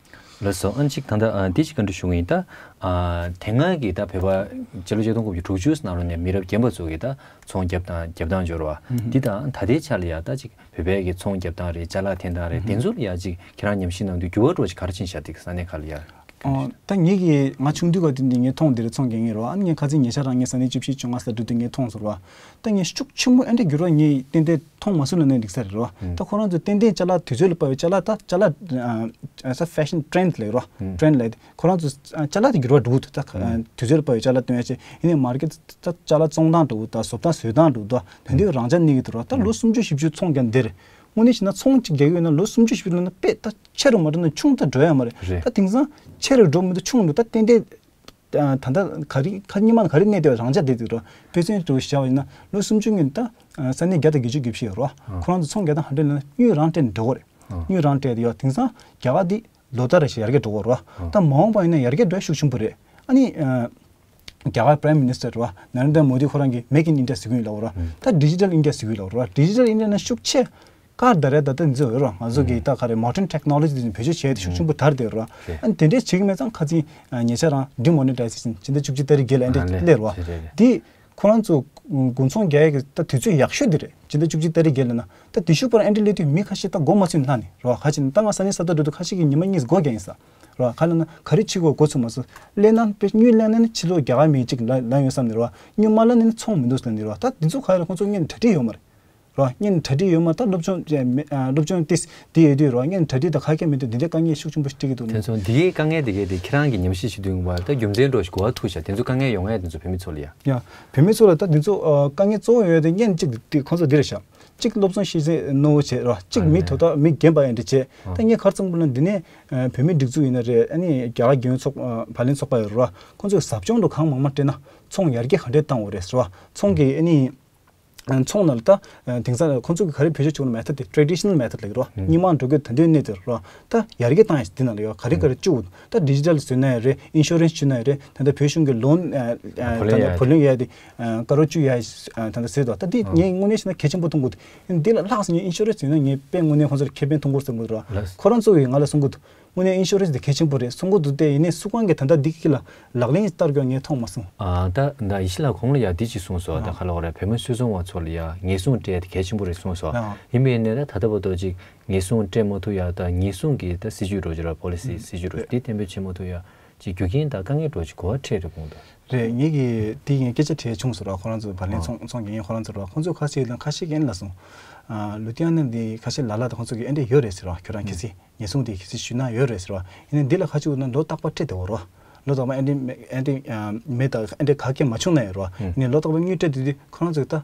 ལགས་སོ། ཨ་ནི་གཅིག་ད་ལྟ་ཨ་འདི་གཅིག་བཀའ་འདྲི་ཞུ་གི་ཡིན། ད་ཨ་དེ་སྔ་གི་ད་བོད་པ་སྤྱི་ལོ་ཆིག་སྟོང་དགུ་བརྒྱ་དྲུག་ཅུ་ནང་ལོགས་ནས་མི་རབས་རྒན་པ་ཚོ་གིས་ད་ཚོང་རྒྱབ་དང་རྒྱབ་སྟངས་འབྱོར་བ་འདི་དང་ད་ལྟའི་ཆ་ལ་ཡ་ད་ཅིག་བོད་པའི་གི་ཚོང་རྒྱབ་སྟངས་རེད། ཅ་ལག་འཐེན་སྟངས་རེད། དེ་ཚོ་ལ་ཡ་ཅིག་ཁྱེད་རང་ཉམས་ཞིབ་གནང་དུས་འགྱུར་བ་འགྲོ་ཅིག་ག་རེ་ཕྱིན་ཤག་དེ་གི་ས་གནས་ཁག་ལ་ཡ། ཨོ། ད་ངེད་ཀྱིས་ང་ཆུང་དུས་ག་དུས་འདི་ངས་མཐོང་འདིར་ཚོང་རྒྱག་ངེས་རོ། ཨ་ནི་ངས་ཁ་སང་ཉེ་ཆར་རང་ངས་ས་གནས་བཅུ་བཞི་བཅོ་ལྔ་ས་འགྲོ་དུས་ངས་མཐོང་སོང་རོ། ད་ངས་ཤུགས་ཆེན་པོ་ཨ་འདྲ་འགྱུར་བ་ངས་ཏན་ཏན་མཐོང་མ་སོང་ལབ་ན་འགྲིག་ས་རེད་རོ། ད་ཁོ་རང་ཚོ་ཏན་ཏན་ཅ་ལག་དུས་ཚོད་ལ་དཔག་པའི་ཅ་ལག་ད་ཅ་ལག་ཨ་ས་ཕེ་ཤན་ཊེན་ལབ་རོ། ཊེན་ལབ་ཁོ་རང་ཚོ་ཅ་ལག་དེ་འགྱུར་བ་འགྲོ་གི་འདུག་ད་དུས་ཚོད་ལ་དཔག་པའི་ཅ་ལག་སྟོན་ཡ་ཆེད་ཡིན་ནའི་མར་ཀེ་ཊི་ད་ཅ་ལག་བཙོང་སྟངས་འགྲོ་གི་འདུག་ད་བཟོ་སྟངས་བཟོ་སྟངས་འགྲོ་གི་འདུག་ད་དུས་རང་འཇགས་གནས་ཀྱི་འདུག་རོ། ད་ལོ་སུམ་ཅུ་བཞི་བཅུ་ཚོང་རྒྱག་འདིར་དངོས་གནས་བྱས་ན་ཚོང་གཅིག་རྒྱག་གི་ཡོད་ན་ལོ་སུམ་ཅུ་བཞི་བཅུ་ལོ་ན་དཔེ་ད་ཆེ་རུ་མ་འགྲོ་ན་ཆུང་ད་འགྲོ་ཡ་མ་རེད། རེད། ད་དེང་སང་ཆེ་རུ་འགྲོ་མི་འདུག་ཆུང་འགྲོ། ད་ཏན་ཏན་ད་ད་ག་རེ་ཁ་ཉི་མ་ག་རེ་གནས་དེ་རང་འཇགས་བསྡད་འདུག་རོ། དཔེ་མཚོན་དུ་བཞག་པ་ཡིན་ན་ལོ་སུམ་ཅུ་སྔོན་ད་ས་གནས་བརྒྱ་དང་བརྒྱད་ཅུ་གྱ་བཞི་ཡོད་རོ། ཁོ་རང་ཚོ་ཚོང་རྒྱག་སྟངས་ཧ་འདྲ་ལ་དངུལ་རང་སྤྲད་ནས་འགྲོ་གི་རེད། དངུལ་རང་སྤྲད་དེ་ཡོད། དེང་སང་རྒྱ་གར་འདི་ལོ་ལྟར་རེ་བཞིན་ཡར་རྒྱས་འགྲོ་གི་རོ། ད་མ་འོངས་པ་ཡིན་ན་ཡར་རྒྱས་འགྲོ་ཤུགས་ཆེན་པོ་རེད། ཨ་ནི་རྒྱ་གར་པ་རེམ་མི་ནི་སི་ཊར་རོ་ནཱ་རེན་དྲ་མོ་དི་ཁོ་རང་གིས་མེག་ཨིན་ཨིན་ཌི་ཡ་ཟེར་གྱི་ཡོད་ལབ་རོ། ད་ཌི་ཇི་ཊལ་ཨིན་ཌི་ཡ་ཟེར་གྱི་ཡོད་ལབ་རོ། ཌི་ཇི་ཊལ་ཨིན་ཌི་ཡ་ནི་ཤུགས་ཆེ། ཀར་ད་རེད། ད་ལྟ་འཛིན་འོས་རོ། ང་ཚོ་གི་ད་ག་རེ་མོ་ཌན་ཊེག་ནོ་ལོ་ཇི་དེ་ཚོ་བེད་སྤྱོད་བྱས་ཏེ་ཤུགས་ཆེན་པོ་དར་བསྡད་རོ། ཨ་ནི་དེ་འདྲས་བྱེད་ཀྱི་མེད་ཙང་ཁ་སང་ཉེ་ཆར་རང་ཌི་མོ་ནི་ཊའི་ཟེ་ཤན་སྤྱི་ཟླ་བཅུ་གཅིག་ཏ་རིག་བརྒྱད་ལ་ཨ་འདྲས་སླེབས་རོ། དེ་ཁོ་རང་ཚོ་དགུན་ཚོང་རྒྱག་ཡས་ཀྱི་ད་དུས་ཚོད་ཡག་ཤོས་དེ་རེད། སྤྱི་ཟླ་བཅུ་གཅིག་ཏ་རིག་བརྒྱད་ལ་ན་ད་དེ་ཤུགས་པོ་རང་ཨ་འདྲས་སླེབས་དུས་མི་ཁ་ཤས་ད་མགོ་མ་ཚོས་ན་ནི་རོ། ཁ་ཅིག་ད་ང་ས་གནས་ས་ཐོག་འགྲོ་དུས་ཁ་ཤས་ཀྱིས་ཉི་མ་གཉིས་སྒོ་བརྒྱབ་ཡིན་ས་རོ། ག་ལབ་ན་ག་རེ་བྱེད་དགོས་མགོ་ཚོས་མ་སོང་། སླེབས་ན་དཔེ་དངུལ་སླེབས་ན་ནི་ཕྱི་ལོགས་རྒྱ་གར་མི་གཅིག་ལ་ལ་ཡོང་བསམ་ནི་རོ། དངུལ་མ་སླེབས་ན་ནི་ཚོང་མི་འདུག་ཟེར་ནི་རོ། ད་དེ་ཚོ་ག་རེ་ཁོང་ཚོ་སྔོན་ནས་གྲ་སྒྲིག་ཡོད་མ་རེད། རོ། སྔོན་གྲ་སྒྲིག་ཡོད་མ་རེད། ད་སློབ་སྦྱོང་ཅེས་མེ་ཨ་སློབ་སྦྱོང་ཏིས་དེ་ཡོད་དུས་རོ། སྔོན་གྲ་སྒྲིག་དང་ཁ་སྐད་མེད་དུས་འདི་འདྲའི་དཀའ་ངལ་ཤུགས་ཆེན་པོ་ཞིག་འཕྲད་ཀྱི་འདུག་ནི། དེ་ཚོ་འདི་གའི་དཀའ་ངལ་དེ་གའི་དེ་ཁྱེད་རང་གིས་ཉམས་ཞིབ་བྱེད་དུས་ཡོང་བ་ད་རྒྱུ་མཚན་འདྲ་ཞིག་གོ་བ་ཐུག་ཤག་དེ་ཚོ་དཀའ་ངལ་ཡོང་ཡ་དེ་ཚོ་བོད་མི་ཚོ་ལ་ཡ། ཡ། བོད་མི་ཚོ་ལ་ད་འདི་ཚོ་ཨ་དཀའ་ངལ་གཙོ་བོ་ཡོད་དེ་སྔོན་གཅིག་དེ་ཁོང་ཚོ་འདི་རེད་ཤག་གཅིག་སློབ་སྦྱོང་ཤེས་ཚད་རྣོ་བོ་བྱས་རོ། གཅིག་ཨ་མི་ནས་དོ་ད་མི་རྒན་པ་ཡང་འདྲ་བྱས། ཨ། ད་ངས་ག་རེ་བསམ་གི་ལབ་ན་འདི་ནས་ཨ་བོད་མི་སྒྲིག་འཛུགས་ཡིན་ན་རེད། ཨ་ནི་རྒྱ་གར་རྒྱལ་ཡོངས་ཚོགས་ཨ་བར་ལེན་ཚོགས་པ་ཡོད་རེད་རོ། ཁོང་ཚོས་ཟབ་སྦྱོང་འདྲ་གང་མང་མང་སྤྲད་ན་ཚོང་ཡར་རྒྱས་ག་འདྲས་བཏང་དགོས་རེད་ཟེར་བ། ཚོང་གི་ཨ་ནི་ཚོང་ནང་ལ་ད་དེང་སང་ཁོང་ཚོ་གི་ག་རེ་བེད་སྤྱོད་བྱེད་དགོས་མེ་ཐོད་དེ་ཊེ་ཌི་ཤི་ནལ་མེ་ཐོད་ལབ་ཀྱི་རོ། རྙིང་མ་འགྲོ་དགོས་ད་འདོད་གནས་དེ་རོ། ད་ཡར་རྒྱས་བཏང་ཡ་ཞིག་འདི་ནང་ལ་ཡོད། ག་རེ་ག་རེ་བཅུག་ད་ཌི་ཇི་ཊལ་བཟོས་ན་ཡང་རེད། ཨིན་ཤུ་རན་སི་བཅུག་ན་ཡང་རེད། ད་ལྟ་བོད་གཞུང་གི་ལོན་ཨ་ཨ་བུ་ལོན་ད་ཡ་བུ་ལོན་ཡ་དེ་ཨ་ཀ་རོ་བཅུག་ཡ་ཨ་ད་ལྟ་བཟོས་འདུག་ད་འདི་ངས་དངོས་གནས་བྱས་ན་གལ་ཆེན་པོ་མཐོང་གི་འདུག་འདི་ལ་ལྷག་ཙམ་ངས་ཨིན་ཤུ་རན་སི་བཟོས་ན་ངས་དཔེ་དངོས་གནས་ཁོང་ཚོར་ཁེ་ཕན་ཐོན་གྱི་རེད་བསམ་གྱི་འདུག་ར། ལགས། ཁོ་རང་ཚོ་གིས་ང་ལ་གསུང་གི་འདུག་དངོས་གནས་ཨིན་ཤུ་རན་སི་དེ་གལ་ཆེན་པོ་རེད་གསུང་གི་འདུག་སྟེ། ཡིན་ནའི་སུ་གང་གིས་ད་ལྟ་འདི་གི་ལ་ལག་ལེན་བསྟར་རྒྱུ་ངས་མཐོང་མ་སོང་། ཨ། ད་ད་ཡེ་ཤེས་ལགས་གོང་ལ་ཡ་འདི་ཅིག་གསུངས་སོང་། ད་ཨ་ག་ལ་བ་རེད། བོད་མི་སུད་ཚོང་བ་ཚོ་ལ་ཡ་ཉེན་སྲུང་སྤྲད་དེ་གལ་ཆེན་པོ་རེད་གསུངས་སོང་། ཨ། ཡིན་པས་ནས་ད་ད་ལྟ་བར་དུ་ཅིག་ཉེན་སྲུང་སྤྲད་མ་ཐུབ་ཡ། ད་ཉེན་སྲུང་གི་ད་སྲིད་ཇུས་འགྲོ་ཅིག་ར། པོ་ལི་སི་ཨ་སྲིད་ཇུས་འགྲོ་ཅིག་དེ་གཏན་འབེབས་བྱེད་མ་ཐུབ་ཡ་ཅིག་རྒྱུ་རྐྱེན་དང་དཀའ་ངལ་འགྲོ་ཅིག་གོ་བ་འཕྲད་རེད་དགོངས་འདུག་རེད། ངེད་ཀྱིས་དེ་ངས་སྐད་ཆ་དྲིས་བྱུང་སོང་ར། ཁོ་རང་ཚོ་བར་ལེན་ཨ་ཚོང་ཚོང་རྒྱག་མཁན་ཁོ་རང་ཚོ་ར། ཁོང་ཚོས་ཁ་ཤས་ལ་ཁ་ཤས་ཀྱིས་ལབ་སོང་། ཨ། ལུ་ཏི་ཡ་ན་འདི་ཁ་ཤས་ལ་ལ་དང་ཁོང་ཚོ་གིས་ཨེ་འདྲས་ཡོད་རེད་ཟེར་བ། ཁྱོད་རང་གལ་སྲིད་ཉེན་སྲུང་དེ་གལ་སྲིད་ཞུས་ན་ཡོད་རེད་ཟེར་བ། ཡིན་ནའི་འདི་ལ་ཁ་ཆུ་ན་ལོ་རྟག་པར་སྤྲད་དེ་འོ་རོ། ལོ་རྟག་པར་ཨེ་འདྲས་མེ་ཨེ་འདྲས་མེད་ད་ཨེ་འདྲས་ག་གེ་མ་བྱུང་ན་ཡོད་རོ། ཡིན་ནའི་ལོ་རྟག་པར་དངུལ་སྤྲད་དེ་དུས་ཁོ་རང་ཚོས་ད་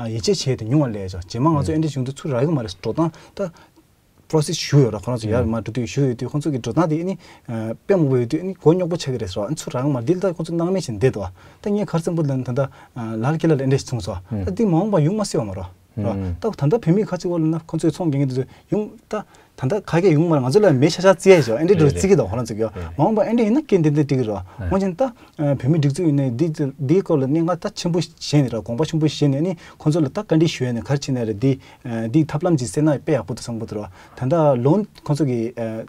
ཡིད་ཆེས་བྱས་ཏེ་ཉུང་བ་ལས་ཆོག་རྗེས་མ་ང་ཚོ་ཨེ་འདྲས་བྱུང་དུས་ཚུར་རག་གི་མ་རེད། འགྲོ་སྟངས་ད་པོ་རོ་སེ་སི་ཞུ་ཡོད་ར། ཁོ་རང་ཚོ་ཡར་མར་འགྲོ་དུས་ཞུ་ཡོད་དུས་ཁོ་ཚོ་གི་འགྲོ་སྟངས་དེ་ཨ་ནི་དཔེ་མང་པོ་ཡོད་དུས་ཨ་ནི་མགོ་རྙོག་པོ་ཆགས་ཀྱི་རེད་ཟེར་བ། ཨ་ནི་ཚུར་རག་གི་མ་རེད། འདི་ལྟར་ཁོ་ཚོ་སྣང་མེད་བྱས་བསྡད་འདུག་ད་ངས་ག་རེ་བསམ་གྱི་འདུག་ལབ་ན་ད་ལ་ལ་ཁྱེད་ལ་ལ་ཨེ་འདྲས་གསུངས་སོང་། ད་འདི་མ་འོངས་པ་ཡོང་མ་སྲིད་པ་མ་རེད། ར། ད་ད་ལྟ་བོད་མི་ཁ་ཅིག་འོག་ལ་ན་ཁོ་ཚོའི་ཚོང་རྒྱག་མཁན་དེ་ཚོ་ཡོང་ད་ད་ལྟ་ག་གེ་ཡོང་མ་རེད། ང་ཚོ་ལ་མེ་ཤ་ཤ་བརྩི་ཡས་ཤོག་ཨེ་འདྲས་འགྲོ་རེད་རེད་བརྩི་གི་འདུག་ཁོ་རང་ཚོ་གི་ཡ། མ་འོངས་པ་ཨེ་འདྲས་ཡིན་ན་སྐད་འདི་འདི་འགྲིག་གི་རེད། འོན་ཀྱང་ད་བོད་མི་སྒྲིག་འཛུགས་ཡིན་ནའི་འདི་འདིའི་སྐོར་ལ་གནད་འགག་ད་ཆེན་པོ་བྱས་ནས་ར། དགོངས་པ་ཆེན་པོ་བཞེས་ནས་ཨ་ནི་ཁོ་ཚོ་ལ་ད་བཀའ་འདྲི་ཞུ་ཡས་ནས་ག་རེ་བྱས་ནས་རེད། འདི་འདི་ཐབས་ལམ་ཅིག་བསྲེས་ན་དཔེ་ཡག་པོ་འདུག་བསམ་གི་འདུག་ར། ད་ལྟ་ལོན་ཁོ་ཚོ་གི་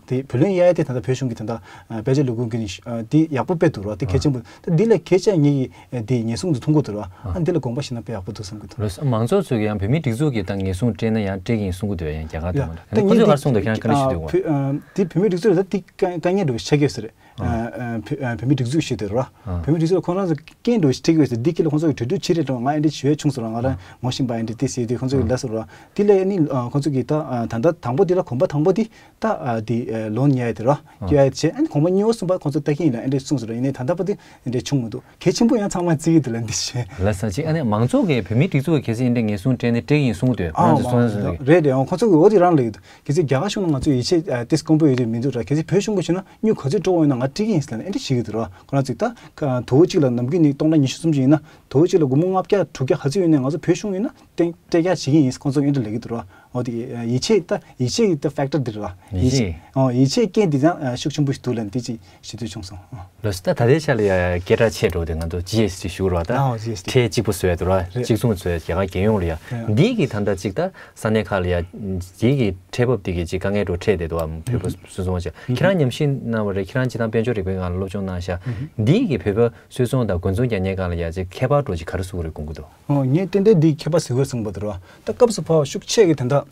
དེ་བུ་ལོན་གཡར་ཡས་དེ་ད་ལྟ་བོད་གཞུང་གི་ད་ལྟ་དཔལ་འབྱོར་ལས་ཁུངས་ཀྱི་ནས་འདི་ཡག་པོ་དཔེ་འདུག་ར། དེ་གལ་ཆེན་པོ་ད་འདི་ལས་གལ་ཆེ་ངེད་ཀྱི་དེ་ཉེན་སྲུང་དུ་མཐོང་གི་འདུག་ར། ཨ་འདི་ལ་དགོངས་པ་བཞེས་ན་དཔེ་ཡག་པོ་འདུག་བསམ་གི་འདུག་ལགས་སོ། མང་ཚོགས་ཚོས་ཀྱང་བོད་མིའི་སྒྲིག་འཛུགས་ཀྱིས་ད་ཉེན་སྲུང་སྤྲད་ན་ཡང་སྤྲད་ཀྱི་ཡིན་གསུང་གི་འདུག་ཡང་རྒྱ་གར་དུ་མ་འདྲ་ཁོ་ཚོས་ག་རེ་གསུངས་འདུག་ཁྱེད་རང་བཀའ་འདྲི་ཞུ་དགོས། དེ་བོད་མིའི་སྒྲིག་འཛུགས་ལ་ད་དེ་དཀའ་དཀའ་ངལ་འདྲ་བོ་ཞིག་འཕྲད་ཀྱི་ཡོད་ས་རེད། ཨ། ཨ། ཨ། བོད་ཨ་བོད་མིའི་སྒྲིག་འཛུགས་ཞེས་དེ་རོ། ཨ། བོད་མིའི་སྒྲིག་འཛུགས་ལ་ཁོ་རང་ཚོ་རྐྱེན་འགྲོ་ཞིག་འཕྲད་ཀྱི་ཡོད་ཟེར། འདི་སྐད་ལ་ཁོང་ཚོ་གི་གྲོས་བསྡུར་བྱེད་རེད་འགྲོ། ང་ཨེ་འདྲ་བྱེད་ཡས་བྱུང་སོང་ར། ང་རང་ངོ་ཤེས་པ་ཨེ་འདྲ་དེ་ཟེར་དུས་ཁོང་ཚོ་གི་ལབ་སོང་ར། འདི་ལ་ཨ་ནི་ཨ་ཁོང་ཚོ་གི་ད་ཨ་ད་ལྟ་དང་པོ་འདི་ལ་གོམ་པ་དང་པོ་འདི་ད་ཨ་འདི་ཨ་ལོན་ཉར་ཡས་དེ་རོ། ཨ། སྐྱོར་ཡས་བྱས། ཨ་ནི་གོམ་པ་གཉིས་པ་གསུམ་པ་ཁོང་ཚོ་ལྟ་གི་ཡིན་ལ་ཨེ་འདྲ་གསུངས་སོང་ར། ཡིན་ནའི་ད་ལྟ་བར་དུ་ཨེ་འདྲ་བྱུང་མི་འདུག་གལ་ཆེན་པོ་ཡང་ཚང་མ་བརྩི་གི་འདུག་ལབ་འདི་བྱས། ལགས་སོ། གཅིག་ཨ་ནི་མང་ཚོགས་ཀྱིས་བོད་མིའི་སྒྲིག་འཛུགས་ཀྱིས་གལ་སྲིད་ཨེ་འདྲ་ཉེན་སྲུང་སྤྲད་ན་སྤྲད་ཀྱི་ཡིན་གསུང་གི་འདུག་ཁོ་རང་ཚོས་གསུང་ཡ་གསུང་གི་འདུག་རེད་རེད། འོ་ཁོང་ཚོ་གི་འོ་དེ་རང་ལ་ཡོད་འདུག་གལ་སྲིད་རྒྱ་གར་གཞུང་ལ་ང་ཚོས་ཡིད་ཆེས་ཨ་ཏིས་དཀོན་པོ་ཡོད་དུས་མི་འདུག་ར། གལ་སྲིད་བོད་གཞུང་གིས་ཞུས་ན་དངུལ་ག་ཚོད་སྤྲོད་དགོས་ཡོད་ན་ང་སྤྲད་ཀྱི་ཡིན་ཟེར་ནས་ཨེ་འདྲ་བྱེད་ཀྱི་འདུག་ར། ཁོ་རང་ཚོས་ད་ཁ་ཟླ་བ་གཅིག་ལ་ནམ་རྒྱུན་ནི་སྟོང་ཕྲག་ཉི་ཤུ་སུམ་ཅུ་ཡིན་ན་ཟླ་བ་གཅིག་ལ་སྒོར་མོ་ལྔ་བརྒྱ་དྲུག་བརྒྱ་ག་ཚོད་ཡོད་ནའི་ང་ཚོ་བོད་གཞུང་ཡིན་ན་སྟེང་སྤྲད་རྒྱུ་བྱེད་ཀྱི་ཡིན་ཟེར་ཁོང་ཚོ་ཨེ་འདྲ་ལབ་ཀྱི་འདུག་ར། འོ་དེ་ཡིད་ཆེས་ད་ཡིད་ཆེས་ཀྱི་ད་ཕེག་ཊར་འདི་རེད་བ། ཡིད་ཆེས། ཡིད་ཆེས་ཨོ་ཡིད་ཆེས་རྐྱེན་འདི་ད་ཤུགས་ཆེན་པོ་ཞིག་འདུག་ལབ་ནས་དེ་ཅིག་ཞུ་འདོད་བྱུང་སོང་། ལགས་སོ། ད་ད་ལྟའི་ཆ་ལ་ཡ་སྐད་གྲགས་ཆེ་འགྲོ་དེ་ང་ཚོ་ཇི་ཨེས་ཊི་ཞུ་རོགས་ད། ཨོ་ཇི་ཨེས་ཊི། ཁྲལ་གཅིག་པ་བཟོས་འདུག་ར། རེད། གཅིག་མཚུངས་བཟོས་རྒྱ་གར་རྒྱལ་ཡོངས་ལ་ཡ། རེད། འདི་གི་ད་ལྟ་གཅིག་ད་ས་གནས་ཁག་ལ་ཡ་འདི་གི་ཁྲལ་འབབ་འདི་གི་གཅིག་དཀའ་ངལ་འགྲོ་འཕྲད་བསྡད་འདུག་བ། བོད་པ་སོ་སོ་བ་ཅིག་ཁྱེད་རང་ཉམས་ཞིབ་གནང་བ་རེད། ཁྱེད་རང་སྤྱིར་བཏང་དཔལ་འབྱོར་རིག་པའི་སྒང་ལ་སློབ་སྦྱོང་གནང་ཤག་འདི་གི་བོད་པ་སོ་སོ་དང་དགོན་ཚོང་རྒྱག་མཁན་སྒང་ལ་ཡ་གཅིག་ཁྱད་པར་འགྲོ་ཅིག་ག་རེ་བཟོ་གི་རེད་དགོངས་ཀྱི་འདུག་ཨོ་ངས་ཏན་ཏན་འདི་ཁྱད་པར་བཟོ་དགོས་བསམ་གྱི་འདུག་ར། ད་སྐབས་སུ་བབས་པ་ཤུགས་ཆེ་གི་ད་ལྟ།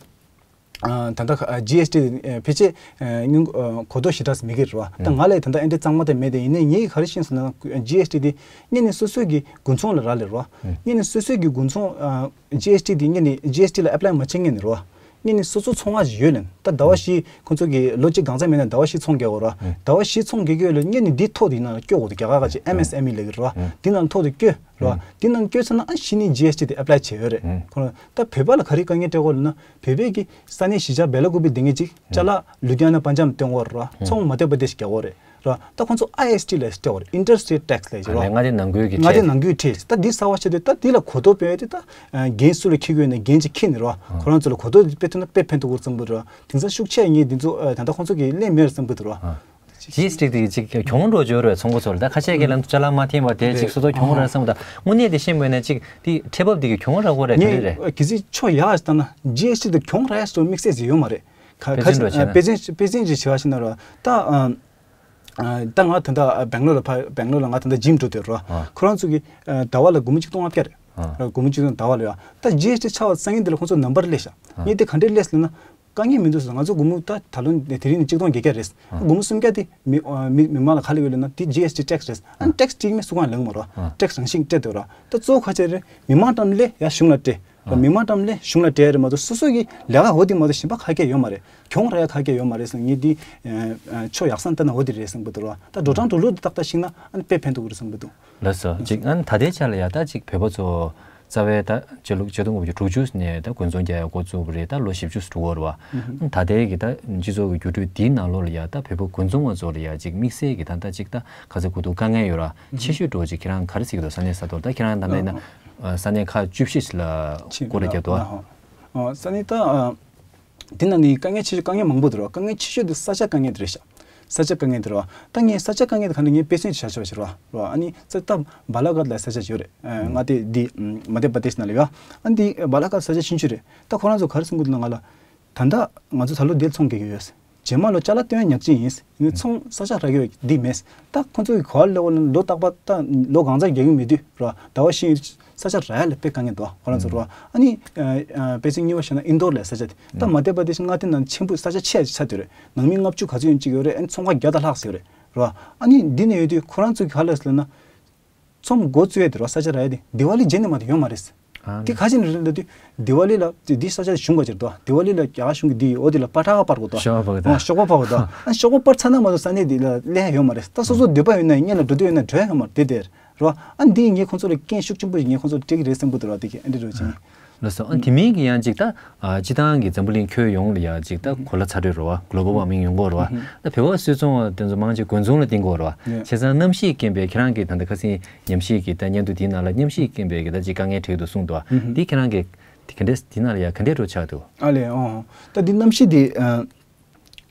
ཨ་ད་ལྟ་ཨ་ཇི་ཨེས་ཊི་དེ་ཨ་ཕལ་ཆེར་ཨ་སྔོན་ཨ་གོ་རྟོགས་ཞེ་དྲག་མེད་ཀྱི་རེད་བ། ད་ང་ལ་ད་ལྟ་ཨེ་འདྲའི་གཙང་མ་དེ་མེད་དེ། ཡིན་ནའི་ངས་ག་རེ་ཤེས་སོང་ན་ཇི་ཨེས་ཊི་དེ་སྔོན་ནས་སོ་སོའི་གི་དགོན་ཚོང་ལ་རག་ལས་རེད་བ། སྔོན་ནས་སོ་སོའི་གི་དགོན་ཚོང་ཨ་ཇི་ཨེས་ཊི་དེ་སྔོན་ནས་ཇི་ཨེས་ཊི་ལ་ཨེ་པ་ལའི་མ་བྱེད་སྔོན་ནས་རེད་བ། སྔོན་ནས་སོ་སོ་ཚོང་ཁང་ཞིག་ཡོད་ལབ་ན་ད་ཟླ་བ་བཞི་ཁོང་ཚོ་གི་ལོ་གཅིག་གང་ཚང་མེད་ན་ཟླ་བ་བཞི་ཚོང་རྒྱག་དགོས་རེད་བ། ཟླ་བ་བཞི་ཚོང་རྒྱག་གི་ཡོད་ལབ་སྔོན་ནས་འདི་ཐོ་དེ་ནང་ལ་བཀོད་དགོས་འདུག་རྒྱ་གར་ག་ཅིག་ཨེམ་ཨེས་ཨེམ་ཨི་ལབ་ཀྱི་རེད་བ། འདི་ནང་ཐོ་དེ་བཀོད། རེད་བ། དེ་ནང་བསྐྱོད་ཚར་ན་ཨ་གཞི་ནས་ཇི་ཨེས་ཊི་དེ་ཨེ་པ་ལའི་བྱས་ཡོད་རེད། ཁོ་རང་ད་བོད་པ་ལ་ག་རེ་དཀའ་ངལ་འཕྲད་ཀྱི་ཡོད་ལབ་ན་བོད་པའི་གི་ས་གནས་གཞིས་ཆགས་སྦེ་ལ་ཀུ་པེ་དེ་ངེས་ཅིག་ཅ་ལག་ལུ་དྷི་ཡ་ན་པན་ཇམ་སྟོན་དགོས་རེད་བ། ཚོང་མ་དེ་པ་དེ་ཞིག་རྒྱག་དགོས་རེད། རེད་བ། ད་ཁོང་ཚོ་ཨའི་ཨེས་ཊི་ལ་སྤྲད་དགོས་རེད། ཨིན་ཌ་སི་ཊི་རི་ཡལ་ཊེག་སི་ལབ་ཀྱི་རེད་བ། མངའ་སྡེ་ནང་ཁུལ་གྱི་མངའ་སྡེ་ཁྲལ། ནང་ཁུལ་ཁྲལ་ད་འདི་གསར་པ་ཆགས་དུས་ད་འདི་ལ་གོ་རྟོགས་སྤེལ་ཡ་དེ་ད་འགན་སུ་ལ་འཁྱེར་གྱི་ཡོད་ན་འགན་ཅིག་འཁྱེར་ནས་རེད་བ། ཁོ་རང་ཚོ་ལ་གོ་རྟོགས་སྤེལ་ཐུབ་ན་དཔེ་ཕན་ཐོགས་ཀྱི་རེད་བསམ་གྱི་འདུག་རེད་བ། དེང་སང་ཤུགས་ཆེ་ངས་འདི་ཚོ་ད་ལྟ་ཁོང་ཚོ་གི་ལན་མེད་རེད་བསམ་གྱི་འདུག་རེད་བ། ཇི་ཨེས་ཊི་དེ་ཅིག་གྱོང་འགྲོ་འབྱོར་བའི་ཚོང་པ་ཚོ་ལ་ད་ཁ་ཤས་ཀྱིས་ལམ་ཅ་ལག་མ་འཐེན་པ་དེ་ཅིག་སོ་སོ་གྱོང་རག་བསམ། ད་དངོས་གནས་དེ་ཤེས་མེད་ན་ཅིག་དེ་ཁྲལ་འབབ་དེ་གི་གྱོང་རག་གོ་རེད་ག་རེ་རེད། ངས་གལ་སྲིད་ཕྱོགས་ཡག་ཞིག་བཏང་ན་ཇི་ཨེས་ཊི་དེ་གྱོང་རག་ཡ་སོ་དམིགས་བསལ་ཞིག་ཡོད་མ་རེད། ཁ་ཁ་དཔེ་མཚོན་འདྲ་བྱས་ན། དཔེ་མཚོན་དཔེ་མཚོན་ཅིག་བྱས་པ་ཞིག་ན་ར་ད་ཨ་ད་ང་ད་ལྟ་སྦེང་ལོར་ལ་ཕ་སྦེང་ལོར་ལ་ང་ད་ལྟ་ཇིམ་འགྲོ་དེ་ར། ཁོ་རང་ཚོ་གི་ཟླ་བ་ལ་སྒོར་མོ་གཅིག་སྟོང་ལྔ་བརྒྱ་རེད། སྒོར་མོ་གཅིག་སྟོང་ཟླ་བ་ལ་ཡ། ད་ཇི་ཨེས་ཊི་ཆགས་པ་སང་ཉིན་དེ་ལ་ཁོང་ཚོ་ནམ་བར་སླེབས་ཤག་ངས་དེ་ག་འདྲས་སླེབས་ཟེར་ན། དཀའ་ངལ་མི་འདུག་ཟེར། ང་ཚོ་སྒོར་མོ་ད་ད་ལོ་དེ་རིང་ནས་གཅིག་སྟོང་བརྒྱད་བརྒྱ་རེད། སྒོར་མོ་སུམ་བརྒྱ་དེ་མི་མི་མི་མང་ལ་ག་ལ་ཡོད་ལབ་ན་དེ་ཇི་ཨེས་ཊི་ཊེག་སི་རེད། ཨ་ཊེག་སི་སྤྲད་མེད་སུ་གང་ལེན་མ་རོགས། ཊེག་སི་རང་བཞིན་སྤྲད་དེ་རོགས། ད་གཙོ་བོ་ཁ་ཆེ་རེད། མི་མང་ཏམ་ལས་ཡ་གཞུང་ལ་སྤྲད། མི་མང་ཏམ་ལས་གཞུང་ལ་སྤྲད་རེད་མ་གཏོགས་སོ་སོ་གི་ལས་ཀ་འོ་དེ་མ་གཏོགས་གཞན་པ་ག་གེ་ཡོད་མ་རེད། གྱོང་རག་ཡ་ག་གེ་ཡོད་མ་རེད་ཟེར། ངས་འདི་ཕྱོགས་ཡག་ས་ལྟ་ན་འོ་དེ་རེད་བསམ་གི་འདུག་རོགས། ད་འགྲོ་གྲོན་འགྲོ་ལུགས་དེ་ཏག་ཏག་ཤེས་ན་ཨ་ནི་དཔེ་ཕན་ཐོགས་གི་རེད་བསམ་གི་འདུག་ལགས་སོ། ཅིག་ཨ་ནི་ད་ལྟའི་ཆ་ལ་ཡ་ད་ཅིག་བོད་པ་ཚོ་རྩ་བའི་ད་ཕྱི་ལོ་ཆིག་སྟོང་དགུ་བརྒྱ་དྲུག་ཅུ་ནས་ད་དགོན་ཚོང་རྒྱག་ཡ་འགོ་བཙུགས་པ་རེད། ད་ལོ་བཞི་བཅུ་ཙམ་འགྲོ་གི་རེད་བ། ཨ་ནི་ད་ལྟའི་གི་ད་སྤྱི་ཚོགས་ཀྱི་འགྱུར་འགྲོས་འདིའི་ནང་ལོགས་ལ་ཡ་ད་བོད་པ་དགོན་ཚོང་བ་ཚོ་ལ་ཡ་ཅིག་དམིགས་བསལ་གི་ད་ད་ཅིག་ད་ག་ཚོད་གོ་རྟོགས་དཀའ་ངལ་ཡོད་ར། ཆེ་ཤོས་འགྲོ་ཅིག་ཁྱེད་རང་ག་རེ་ཟེར་གི་འདུག་ས་གནས་ས་ཐོག་ད་ཁྱེད་རང་ད་ལྟ་ཡིན་ན་ས་གནས་ཁག་བཅུ་བཞི་ལ་སྐོར་ར་རྒྱབ་འདུག་ཨ། ས་གནས་ད། དེ་ནང་ནས་དཀའ་ངལ་ཆེ་ཤོས་དཀའ་ངལ་མང་པོ་འདུག་ར། དཀའ་ངལ་ཆེ་ཤོས་དེ་ས་ཆ་དཀའ་ངལ་དེ་རེད་ཤག་ས་ཆ་དཀའ་ངལ་དེ་རེད་བ། ད་ངས་ས་ཆ་དཀའ་ངལ་དེ་ག་ནས་ངས་དཔེ་མཚོན་ཞིག་བཞག་ཆོག་པ་ཞིག་རེད་བ། རེད་བ། ཨ་ནི་ཙི་ད་བ་ལ་ཀར་ལ་ས་ཆ་ཞིག་ཡོད་རེད། ཨ་མངའ་སྡེ་འདི་མ་དྷྱ་པ་དེཤ་ནང་ལ་ཡོད། ཨ་འདི་བ་ལ་ཀར་ས་ཆ་ཆུང་ཆུང་རེད། ད་ཁོ་རང་ཚོ་ག་རེ་གསུང་གི་འདུག་ན་ང་ལ། ད་ལྟ་ང་ཚོ་ད་ལོ་འདིར་ཚོང་རྒྱག་གི་ཡོད། རྗེས་མ་ལོ་ཅ་ལག་བཏོན་ཡ་ཉག་གཅིག་ཡིན། ཨ་ནི་ཚོང་ས་ཆ་རག་གི་ཡོད་འདི་མེད། ད་ཁོ་ཚོ་གི་ག་བ་ལ་ལོ་ལོ་རྟག་པར་ད་ལོ་གང་ཚར་རྒྱག་གི་མེད་དུས་རེད་བ། ཟླ་བ་བཞི་ས་ཆ་རག་ཡ་ལ་དཔེ་དཀའ་ངལ་འདུག་ཁོ་རང་ཚོ་རེད་བ། ཨ་ནི་ཨ་ཨ་དཔེ་མཚོན་གཉིས་པ་བཤད་ན་ཨིན་དོར་ལ་ས་ཆ་དེ་ད་མ་དྷྱ་པ་དེཤ་མངའ་སྡེ་ནང་ཆེན་པོ་ས་ཆ་ཆེ་ཡ་ཆགས་བསྡད་རེད། ནང་མི་ལྔ་བཅུ་ག་ཚོད་ཡོད་ཅིག་ཡོད་རེད། ཨ་ནི་ཚོང་ཁང་བརྒྱ་དང་ལྷག་ཙམ་ཡོད་རེད་རེད་བ། ཨ་ནི་འདི་ནས་ཡོད་དུས་ཁོ་རང་ཚོ་གི་ག་ལ་ཟེར་ན། ཚོང་འགོ་བཙུགས་ཡ་དེ་རེད་བ། ས་ཆ་རག་ཡ་དེ་དི་ཝ་ལི་རྗེས་ནས་མ་གཏོགས་ཡོད་མ་རེད། ཨ་དེ་ག་ཅི་ནས་རེད་ལབ་དུས་དི་ཝ་ལི་ལ་དེ་དེ་ས་ཆ་ཞུང་ག་ཅིག་རེད་དོ། དི་ཝ་ལི་ལ་རྒྱ་གར་གཞུང་གི་དེ་ཡོད་དེ་ལ་པ་ཊ་ག་པར་དགོས་དོ། ཤོག་པ་ཕབ་གི་དོ། ཨ་ཤོག་པ་ཕབ་གི་དོ། ཨ་ཤོག་པ་ཕར་ཚར་ན་མ་གཏོགས་ས་གནས་དེ་ལ་སླེབས་ཡ་ཡོད་མ་རེད། ད་སོ་སོ་འདོད་པ་ཡོད་ན་སྔོན་ལ་འགྲོ་འདོད་ཡོད་ན་འགྲོ་ཡ་ཡོད་མ་རེད་དེ་དེར་རེད་བ། ཨ་འདི་ངས་ཁོང་ཚོ་ལ་རྐྱེན་ཤུགས་ཆེན་པོ་ཞིག་ངས་ཁོང་ཚོ་ལ་སྤྲད་ཀྱི་རེད་བསམ་གི་འདུག་ར། དེ་གི་ཨ་འདྲ་རོ་ཅིང་། ལགས་སོ། ཨ་དེ་མིན་གྱི་ཡང་ཅིག་ད་ཨ་སྤྱི་བཏང་གི་འཛམ་བུ་གླིང་ཁྱོན་ཡོངས་ལ་ཡང་ཅིག་ད་གོ་ལ་ཚ་དྲོད་རོ་བ་གོ་ལོ་བལ་ཝར་མིང་ཡོང་གི་རོ་བ། ད་བོད་པ་སུད་ཚོང་བ་དེ་ཚོ་མང་ཆེ་དགོན་ཚོང་ལ་བརྟེན་གི་རོ་བ། བྱས་ཙང་གནམ་གཤིས་རྐྱེན་པས་ཁྱེད་རང་གི་ད་ལྟ་ཁ་སང་ཉམས་ཞིབ་ཀྱི་ད་སྙན་ཐོ་དེའི་ནང་ལ་གནམ་གཤིས་རྐྱེན་པས་གི་ད་ཅིག་དཀའ་ངལ་འཕྲད་འདུག་གསུངས་འདུག་དེ་ཁྱེད་རང་གི་དེ་ག་འདྲས་དེ་ནང་ལ་ཡང་ག་འདྲས་འགྲོ་ཆགས་འདུག་ཨ་ལས་ཨོ། ད་འདི་གནམ་གཤིས་དེ་ཨ།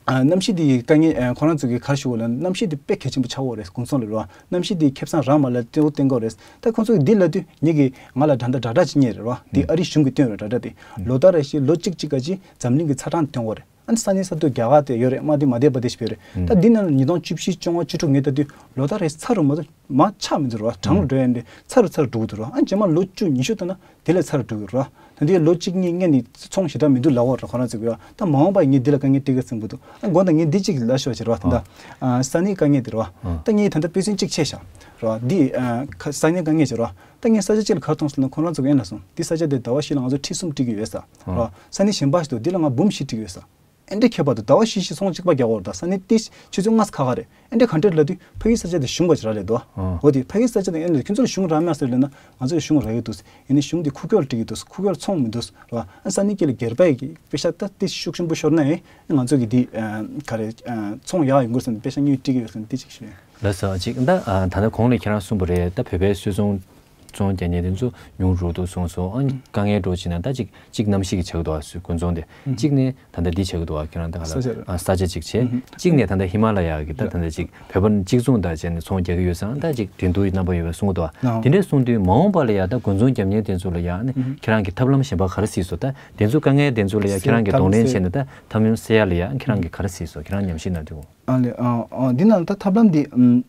ཨ་གནམ་གཤིས་དེ་ཡི་དཀའ་ངལ་ཨ་ཁོ་རང་ཚོ་གི་ག་རེ་ཞུ་དགོས་ལབ་ན་གནམ་གཤིས་དེ་དཔེ་གལ་ཆེན་པོ་ཆགས་ཡོད་རེད། དགོན་ཚོང་ལ་རེད་བ། གནམ་གཤིས་དེ་ཁེ་བཟང་རག་མ་ལ་སྤྲད་འོ་བསྟན་གོ་རེད། ད་ཁོ་ཚོ་གི་འདི་ལབ་དུས་ངེད་ཀྱི་ང་ལ་འདྲ་འདྲ་འདྲ་འདྲ་ཅིག་རྙེད་རེད་བ། དེ་ཨ་རིའི་གཞུང་གི་བཏོན་རེད་འདྲ་འདྲ་དེ། ལོ་ལྟར་རེ་བཞིན་ལོ་གཅིག་གཅིག་ག་ཅིག་འཛམ་གླིང་གི་ཚ་གྲང་བཏོན་གོ་རེད། ཨ་ནི་ས་གནས་ས་ཐོག་རྒྱ་གར་དེ་ཡོད་རེད། མངའ་སྡེ་མ་དྷྱ་པ་དེཤ་ཡོད་རེད། ད་འདི་ནང་ལ་ཉིས་སྟོང་བཅུ་བཞི་བཅོ་ལྔ་བཅུ་དྲུག་ངས་ལྟ་དུས་ལོ་ལྟར་རེ་ཚ་རུ་མ་གཏོགས་མར་ཆག་མི་འདུག་ར། གྲང་རུ་འགྲོ་ཡ་འདི་ཚ་རུ་ཚ་རུ་འགྲོ་གི་འདུག་ར། ཨ་ནི་རྗེས་མ་ལོ་བཅུ་ཉི་ཤུ་ལྟ་ན་དེ་ལས་ཚ་རུ་འགྲོ་གི་ར། ད་འདི་ལོ་གཅིག་གཉིས་སྔོན་ནས་ཚོང་ཞེ་དྲག་མི་འདུག་ལབ་ཡོད་ར་ཁོ་རང་ཚོ་གི་ར། ད་མ་འོངས་པ་ངས་འདི་ལ་དཀའ་ངལ་འཕྲད་ཀྱི་ཟིན་པོ་འདུག་ཨ་དགོངས་དག་ངས་འདི་གཅིག་ལབ་ཤོག་ཟེར་བ་ད་ལྟ། ཨ་ས་གནས་དཀའ་ངལ་དེ་ར་བ། ད་ངས་ད་ལྟ་དཔེ་མཚོན་གཅིག་བྱས་ཤག་ར། འདི་ཨ་ཁ་ས་གནས་དཀའ་ངལ་ཟེར་ར། ད་ངས་ས་ཆ་གཅིག་ལ་ག་རེ་མཐོང་སོང་ན་ཁོ་རང་ཚོ་གི་ཨེ་ལ་སོང་འདི་ས་ཆ་དེ་ཟླ་བ་བཞི་ལ་ང་ཚོ་ཁྲི་གསུམ་སྤྲད་ཀྱི་ཡོད་ས་ར། ས་གནས་གཞན་པ་ཞིག་འདུག་འདི་ལ་ང་འབུམ་བཞི་སྤྲད་ཀྱི་ཡོད་ས། ཨེ་འདྲ་ཁྱད་པར་དུ་ཟླ་བ་བཞི་བཞི་ཚོང་གཅིག་པ་རྒྱག་འོར་དང་ས་གནས་ཏི་ཆུ་ཚོད་ལྔ་ཁ་ཁ་རེད། ཨེ་འདྲ་ག་འདྲ་ལ་དུས་ཕ་གི་ས་ཆ་དེ་གཞུང་ག་ཅི་ར་ལས་དོ། འོ་དེ་ཕ་གི་ས་ཆ་དེ་ཨེ་འདྲ་ཁྱོད་ཚོ་ལ་གཞུང་རག་མ་ཟེར་ལས་ན་ང་ཚོ་ལ་གཞུང་རག་གི་འདུག་ཡིན་ནའི་གཞུང་དེ་ཁུག་ཀྱོག་ལ་སྤྲད་ཀྱི་འདུག་ཁུག་ཀྱོག་ཚོང་མི་འདུག་ར། ཨ་ས་གནས་ཀྱི་ལ་སྒེར་པ་ཡི་གི་པེ་ཤ་ད་ཏི་ཤུགས་ཆེན་པོ་ཤོར་ན་ཨེ་ང་ཚོ་གི་དེ་ག་རེ་ཚོང་ཡག་ཡོང་གི་རེད་ཟེར་ནས་པེ་ཤ་གཉིས་སྤྲད་ཀྱི་ཡོད་ཟེར་ནས་དེ་གཅིག་ཞུ་ཡིན། ལགས་སོ། ཅིག་ད་ད་ལྟ་གོང་ལ་ཁྱེད་རང་གསུངས་པ་རེད། ད་བོད་པའི་སུད་ཚོང་ བཙོང་རྒྱག་མཁན་དེ་ཚོ་ཉུང་རུ་འགྲོ་སོང་སོང་། ཨ་ནི་དཀའ་ངལ་འགྲོ་ཕྱིན་ན་ད་ཅིག་གཅིག་གནམ་གཤིས་ཀྱི་ཆགས་འདུག་ཨ། སུ་དགུན་ཚོང་དེ་གཅིག་ནས་ད་ལྟ་འདི་ཆགས་འདུག་ཨ། ཁྱེད་རང་ད་ག་ལ་ས་ཆ་རེད། ཨ། ས་ཆ་གཅིག་བྱས། གཅིག་ནས་ད་ལྟ་ཧི་མ་ལ་ཡ་གི་ད་ད་ལྟ་ཅིག་བོད་པ་གཅིག་མཚུངས་ད་བྱས་ནས་ཚོང་རྒྱག་གི་ཡོད་ཙང་ད་ཅིག་འགྲན་བསྡུར་གྱི་རྣམ་པ་ཡོད་པ་གསུང་གི་འདུག་ཨ། དེ་འདྲས་གསུང་དུས་མ་འོངས་པ་ལ་ཡ་ད་དགུན་ཚོང་རྒྱག་མཁན་དེ་ཚོ་ལ་ཡ་ཨ་ནི་ཁྱེད་རང་གི་ཐབས་ལམ་གཞན་པ་ག་རེ་གཟིགས་སོང་། ད་དེ་ཚོ་དཀའ་ངལ་དེ་ཚོ་ལ་ཡ་ཁྱེད་རང་གི་གདོང་ལེན་བྱས་ནས་ད་ཐབས་ལམ་སེལ་ཡ་ལ་ཡ་ཁྱེད་རང་གི་ག་རེ་གཟིགས་སོང་། ཁྱེད་རང་ཉམས་ཞིབ་གནང་དུས། ཨ་ལེ། ཨ་ཨ་འདི་ན་ད་ཐབས་ལམ་འདི་ཨམ།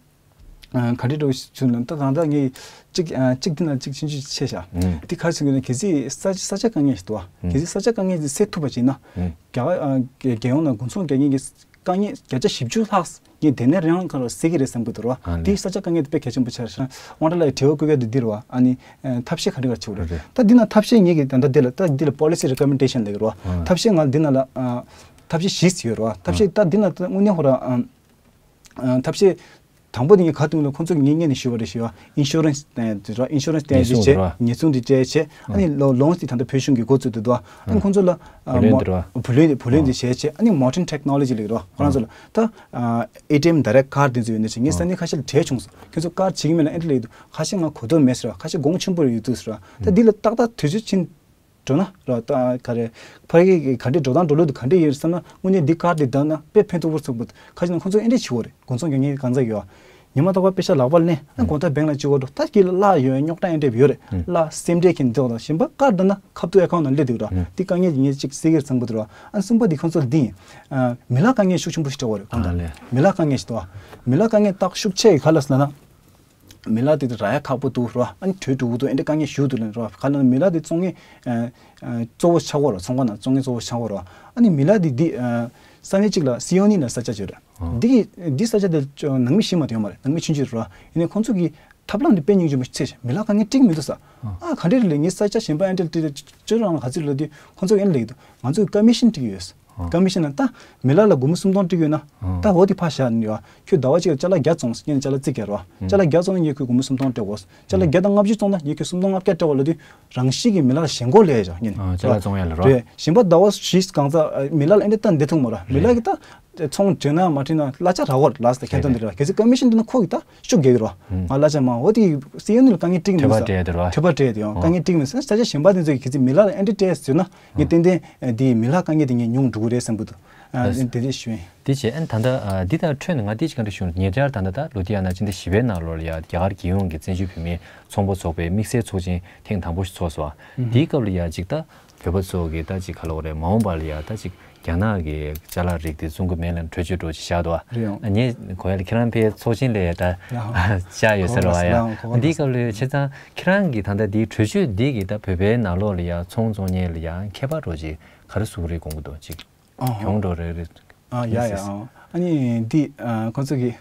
ཨ་ག་འདྲ་འགྲོ་ཞུ་ན་ད་གང་ལྟར་ངས་གཅིག་ཨ་གཅིག་འདི་ན་གཅིག་ཕྱིན་ཅི་ཆེ་ཤག་ཨུམ། འདི་ག་རེ་ཟེར་དགོས་ན་གལ་སྲིད་ས་ས་ཆ་དཀའ་ངལ་ཞིག་འདུག་ཨ། ཨུམ། གལ་སྲིད་ས་ཆ་དཀའ་ངལ་འདི་སེལ་ཐུབ་པ་བྱས་ན། ཨུམ། རྒྱ་གར་ཨ་རྒྱལ་ཡོངས་ནང་དགུན་ཚོང་རྒྱག་མཁན་གྱི་དཀའ་ངལ་བརྒྱ་ཆ་བཞི་བཅུ་ལྷག་ངས་དེ་ནས་རང་ག་ལ་སེལ་གྱི་རེད་བསམ་གྱི་འདུག་ར། ཨ་ལེ། འདི་ས་ཆ་དཀའ་ངལ་དེ་དཔེ་གལ་ཆེན་པོ་ཆགས་ཤག་དབང་གྲགས་ལགས་ཀྱི་དྲི་བ་བཀོད་ཡ་དེ་འདི་རེད་བ། ཨ་ནི་ཨ་ཐབས་ཤེས་ག་འདྲ་ག་བྱེད་དགོས་རེད། རེད། ད་འདི་ན་ཐབས་ཤེས་ངེད་ཀྱི་ད་ལྟ་འདི་ལ་ད་འདི་ལ་policy recommendation་ལབ་ཀྱི་རེད་བ། ཨ། ཐབས་ཤེས་ང་འདི་ན་ལ་ཨ་ཐབས་ཤེས་བཞི་ཡོད་རེད་བ། ཐབས་ཤེས་ད་འདི་ན་ད་དངོས་གནས་ཧོ་ར་ཨ། ཨ་ཐབས་ཤེས་དང་པོ་དེ་ངས་ག་དུས་ལ་ཁོང་ཚོ་གི་ངས་སྔོན་ནས་ཞུས་པ་རེད་ཞུས་པ། ཨིན་ཤུ་རན་སི་དེ་ར། ཨིན་ཤུ་རན་སི་དེ་ཉེན་སྲུང་བྱས། དེ་ར། ཉེན་སྲུང་དེ་བྱས་བྱས། ཨ་ནི་ལོ་ལོན་སི་དེ་ད་ལྟ་བོད་གཞུང་གིས་འགོ་བཙུགས་འདུག་འདུག་ཨ་ནི་ཨ་ཁོང་ཚོ་ལ་ཨ་བུ་ལོན་མོ་དེ་ར། བུ་ལོན་དེ་བུ་ལོན་དེ་བྱས་བྱས། ཨ་ནི་modern technology་ལབ་ཀྱི་རེད་བ། ཁོ་རང་ཚོ་ལ་ད་ཨེ་ཊི་ཨེམ་direct card་དེ་ཚོ་ཡོད་ནི་ཞིག་ངས་ས་གནས་ཁ་ཤས་ལ་དྲིས་བྱུང་སོང་། ཁྱོད་ཚོ་card་བྱེད་ཀྱི་མེད་ན་ཨེ་འདྲ་ལབ་ཀྱི་འདུག་ཁ་ཤས་ང་གོ་ཐོས་མེད་ཟེར་བ། ཁ་ཤས་གོང་ཆེན་པོ་རེ་ཡོད་འདུག་ཟེར་བ། ད་འདི་ལ་ཏག་ཏག་དུས་ཚོད་ཕྱིན། འགྲོ་ན་ར་ད་ག་རེ། ཕ་གི་ག་འདྲས་འགྲོ་སྟངས་འགྲོ་ལུགས་དེ་ག་འདྲས་ཡིན་བསམ་ན། དངོས་གནས་འདི་card་འདི་བཏང་ན་དཔེ་ཕན་ཐོགས་པོ་ཚོགས་པོ། ཁ་ཅིག་ན་ཁོང་ཚོ་ཨེ་འདྲས་བྱེད་དགོས་རེད། དགུན་ཚོང་རྒྱག་མཁན་གང་ཟག་ཡོད། ཉི་མ་རྟག་པར་པེ་ཤ་ལག་པར་ལེན་ན་དགོང་དག་བེང་ལ་བཅུག་དགོས་འགྲོ། ད་དཀྱིལ་ལ་གླ་ཡོད། རྙོག་དྲ་ཨེ་འདྲས་ཡོད་རེད། ལ་སེམས་ཁྲལ་མཁན་འདུག་དང་གཞན་པ་card་བཏང་ན་ཁ་ཐུག་account་ནང་སླེབས་འདུག་ར། འདི་དཀའ་ངལ་གྱི་ངས་ཅིག་སེལ་གྱི་རེད་བསམ་གྱི་འདུག་ར། ཨ་གསུམ་པ་འདི་ཁོང་ཚོ་ལ་འདི་ཡིན། མི་ལག་དཀའ་ངལ་ཤུགས་ཆེན་པོ་ཞིག་འཕྲད་ཀྱི་རེད་དགོངས་དག་མི་ལག་དཀའ་ངལ་ཞིག་འདུག་མི་ལག་དཀའ་ངལ་ཏག་ཤུགས་ཆེ་ག་ལ་ཟེར་ན། མི་ལག་དེ་རག་ཡ་ཁག་པོ་འདུག་ར། ཨ་ནི་དྲོད་འགྲོ་གི་འདུག་ཨེ་འདྲ་དཀའ་ངལ་ཞེ་པོ་འདུག་ལབ་ར། ག་ལ་མི་ལག་དེ་བཙོང་མཁན་ཨ་ཨ་གཙོ་བོ་ཆགས་ཀྱི་རེད། ཚོང་ཁང་ནང་བཙོང་མཁན་གཙོ་བོ་ཆགས་ཀྱི་རེད། ཨ་ནི་མི་ལག་དེ་འདི་ཨ་ས་གནས་གཅིག་ལ་སི་ཡོ་ནི་ལ་ས་ཆ་ཅིག་ཡོད་རེད། འདི་གི་འདི་ས་ཆ་དེ་ནང་མི་བཞི་མ་གཏོགས་ཡོད་མ་རེད། ནང་མི་ཆུང་ཆུང་རེད་ར། ཡིན་ནའི་ཁོང་ཚོ་གི་ཐབས་ལམ་དེ་དཔེ་སྙིང་རྗེ་མོ་ཆེ་ཞིག་མི་ལག་དཀའ་ངལ་འཕྲད་ཀྱི་མི་འདུག་ས། ཨ་ག་འདྲས་རེད་ལབ། ངས་ས་ཆ་གཞན་པ་ཨེ་འདྲས་ལ་དྲིས་ཏེ་ཅོ་རང་ལ་ག་ཚོད་ལབ་དུས་ཁོང་ཚོ་ཨེ་འདྲས་ལབ་ཀྱི་འདུག་ང་ཚོས་ཀི་མི་ཤན་སྤྲད་ཀྱི་ཡོད། ཀི་མི་ཤན་ལ་ད་མི་ལག་ལ་སྒོར་མོ་སུམ་སྟོང་སྤྲད་ཀྱི་ཡོད་ན། ད་འོ་དེ་ཕར་བཞག་ནས་ཡོད། ཁྱོད་ཟླ་བ་གཅིག་ལ་ཅ་ལག་བརྒྱ་བཙོང་ཟེར། ངས་ཅ་ལག་རྩིས་བརྒྱབ་རོགས། ཅ་ལག་བརྒྱ་བཙོང་ན་ངས་ཁྱོད་སྒོར་མོ་སུམ་སྟོང་སྤྲད་དགོས། ཅ་ལག་བརྒྱ་དང་ལྔ་བཅུ་བཙོང་ན་ངས་ཁྱོད་སུམ་སྟོང་ལྔ་བརྒྱ་སྤྲད་དགོས་ལབ་དུས་རང་བཞིན་གྱིས་མི་ལག་ལ་ཞེན་ཁོག་སླེབས་ཡོད་ཅག་ངས་ནི། ཨ་ཅ་ལག་བཙོང་ཡ་ལ་རོགས། རེད། གཞན་པ་ཟླ་བ་བཞི་གང་ཙམ་མི་ལག་ལ་ཨེ་འདྲས་ད་འདི་ཐུག་མ་ར། མི་ལག་གི་ད། ཚོང་བྲེལ་ན་མ་བྲེལ་ན་གླ་ཆ་རག་གོ་ལགས་སོ། ད་ཁྱད་དོན་འདི་རེད་བ། གལ་སྲིད་ཀི་མི་ཤན་འདི་ན་ཁོ་གི་ད་ཤུགས་རྒྱག་གི་རེད་བ། ང་གླ་ཆ་མང་བོ་དེ་སི་ཡོ་ནི་ལ་དཀའ་ངལ་འཕྲད་ཀྱི་མི་འདུག་ས། འཕྲོད་པ་སྤྲད་དེ་ཡང་དཀའ་ངལ་འཕྲད་ཀྱི་མི་འདུག་ས། ས་ཆ་གཞན་པ་དེ་ཚོ་གི་གལ་སྲིད་མི་ལ་ལ་ཨེ་འདྲ་སྤྲད་ཟེར་ན་ངས་ཏན་ཏན་དེ་མི་ལ་དཀའ་ངལ་དེ་ངས་ཉུང་འགྲོ་གི་རེད་བསམ་གི་འདུག་ཨ་དེ་འདྲ་ཞུ་ཡིན། དེ་བྱས་ཨ་ད་ལྟ་འདི་དང་འཕྲོས་ནས་ང་དེ་ཅིག་ག་འདྲ་ཞུ་ན། ཉེ་ཆར་ད་ལྟ་ད་ལོ་དེ་ཡང་ན་ཕྱི་ཟླ་བཞི་པའི་ནང་ལོགས་ལ་ཡ་རྒྱ་གར་རྒྱལ་ཡོངས་ཀྱི་བཙན་བྱོལ་བོད་མིའི་ཚོང་པ་ཚོགས་པའི་དམིགས་བསལ་ཚོགས་ཆེན་ཐེངས་དང་པོ་ཞིག་ཚོགས་སོང་བ། དེའི་སྐབས་ལ་ཡ་ཅིག་ད། བོད་པ་ཚོ་གི་ད་ཅིག་ག་ལབ་དགོས་རེད། མ་འོངས་པ་ལ་ཡ་ད་ཅིག་རྒྱ་ནག་གི་ཅ་ལག་རིགས་དེ་བཙོང་གི་མེད་ལབ་གྲོས་ཆོད་འདྲ་ཅིག་བཞག་འདུག་བ། རེད་ཡང་། ངས་གོ་ཡ་ལ་ཁྱེད་རང་ཕའི་ཚོགས་ཆེན་ལ་ཡ་ད་ཡང་བཞག་ཡོད་ས་རེད་བ། ཡ་གོ་བ་ཡང་འདིའི་སྐབས་ལ་བྱས་ཙང་ཁྱེད་རང་གི་ད་ལྟ་འདིའི་གྲོས་ཆོད་འདི་གི་ད་བོད་པའི་ནང་ལོགས་ལ་ཡ་ཚོང་བཙོང་མཁན་ལ་ཡ་ཁྱད་པར་འདྲ་ཅིག་ག་རེ་བཟོ་གི་རེད་དགོངས་ཀྱི་འདུག་ཅིག་ཨ་ཧོ། གྱོང་འདྲ་རེད་རེད། ཨ་ཡ་ཡ། ཨ་ནི་འདི་ཨ་ཁོང་ཚོ་གི་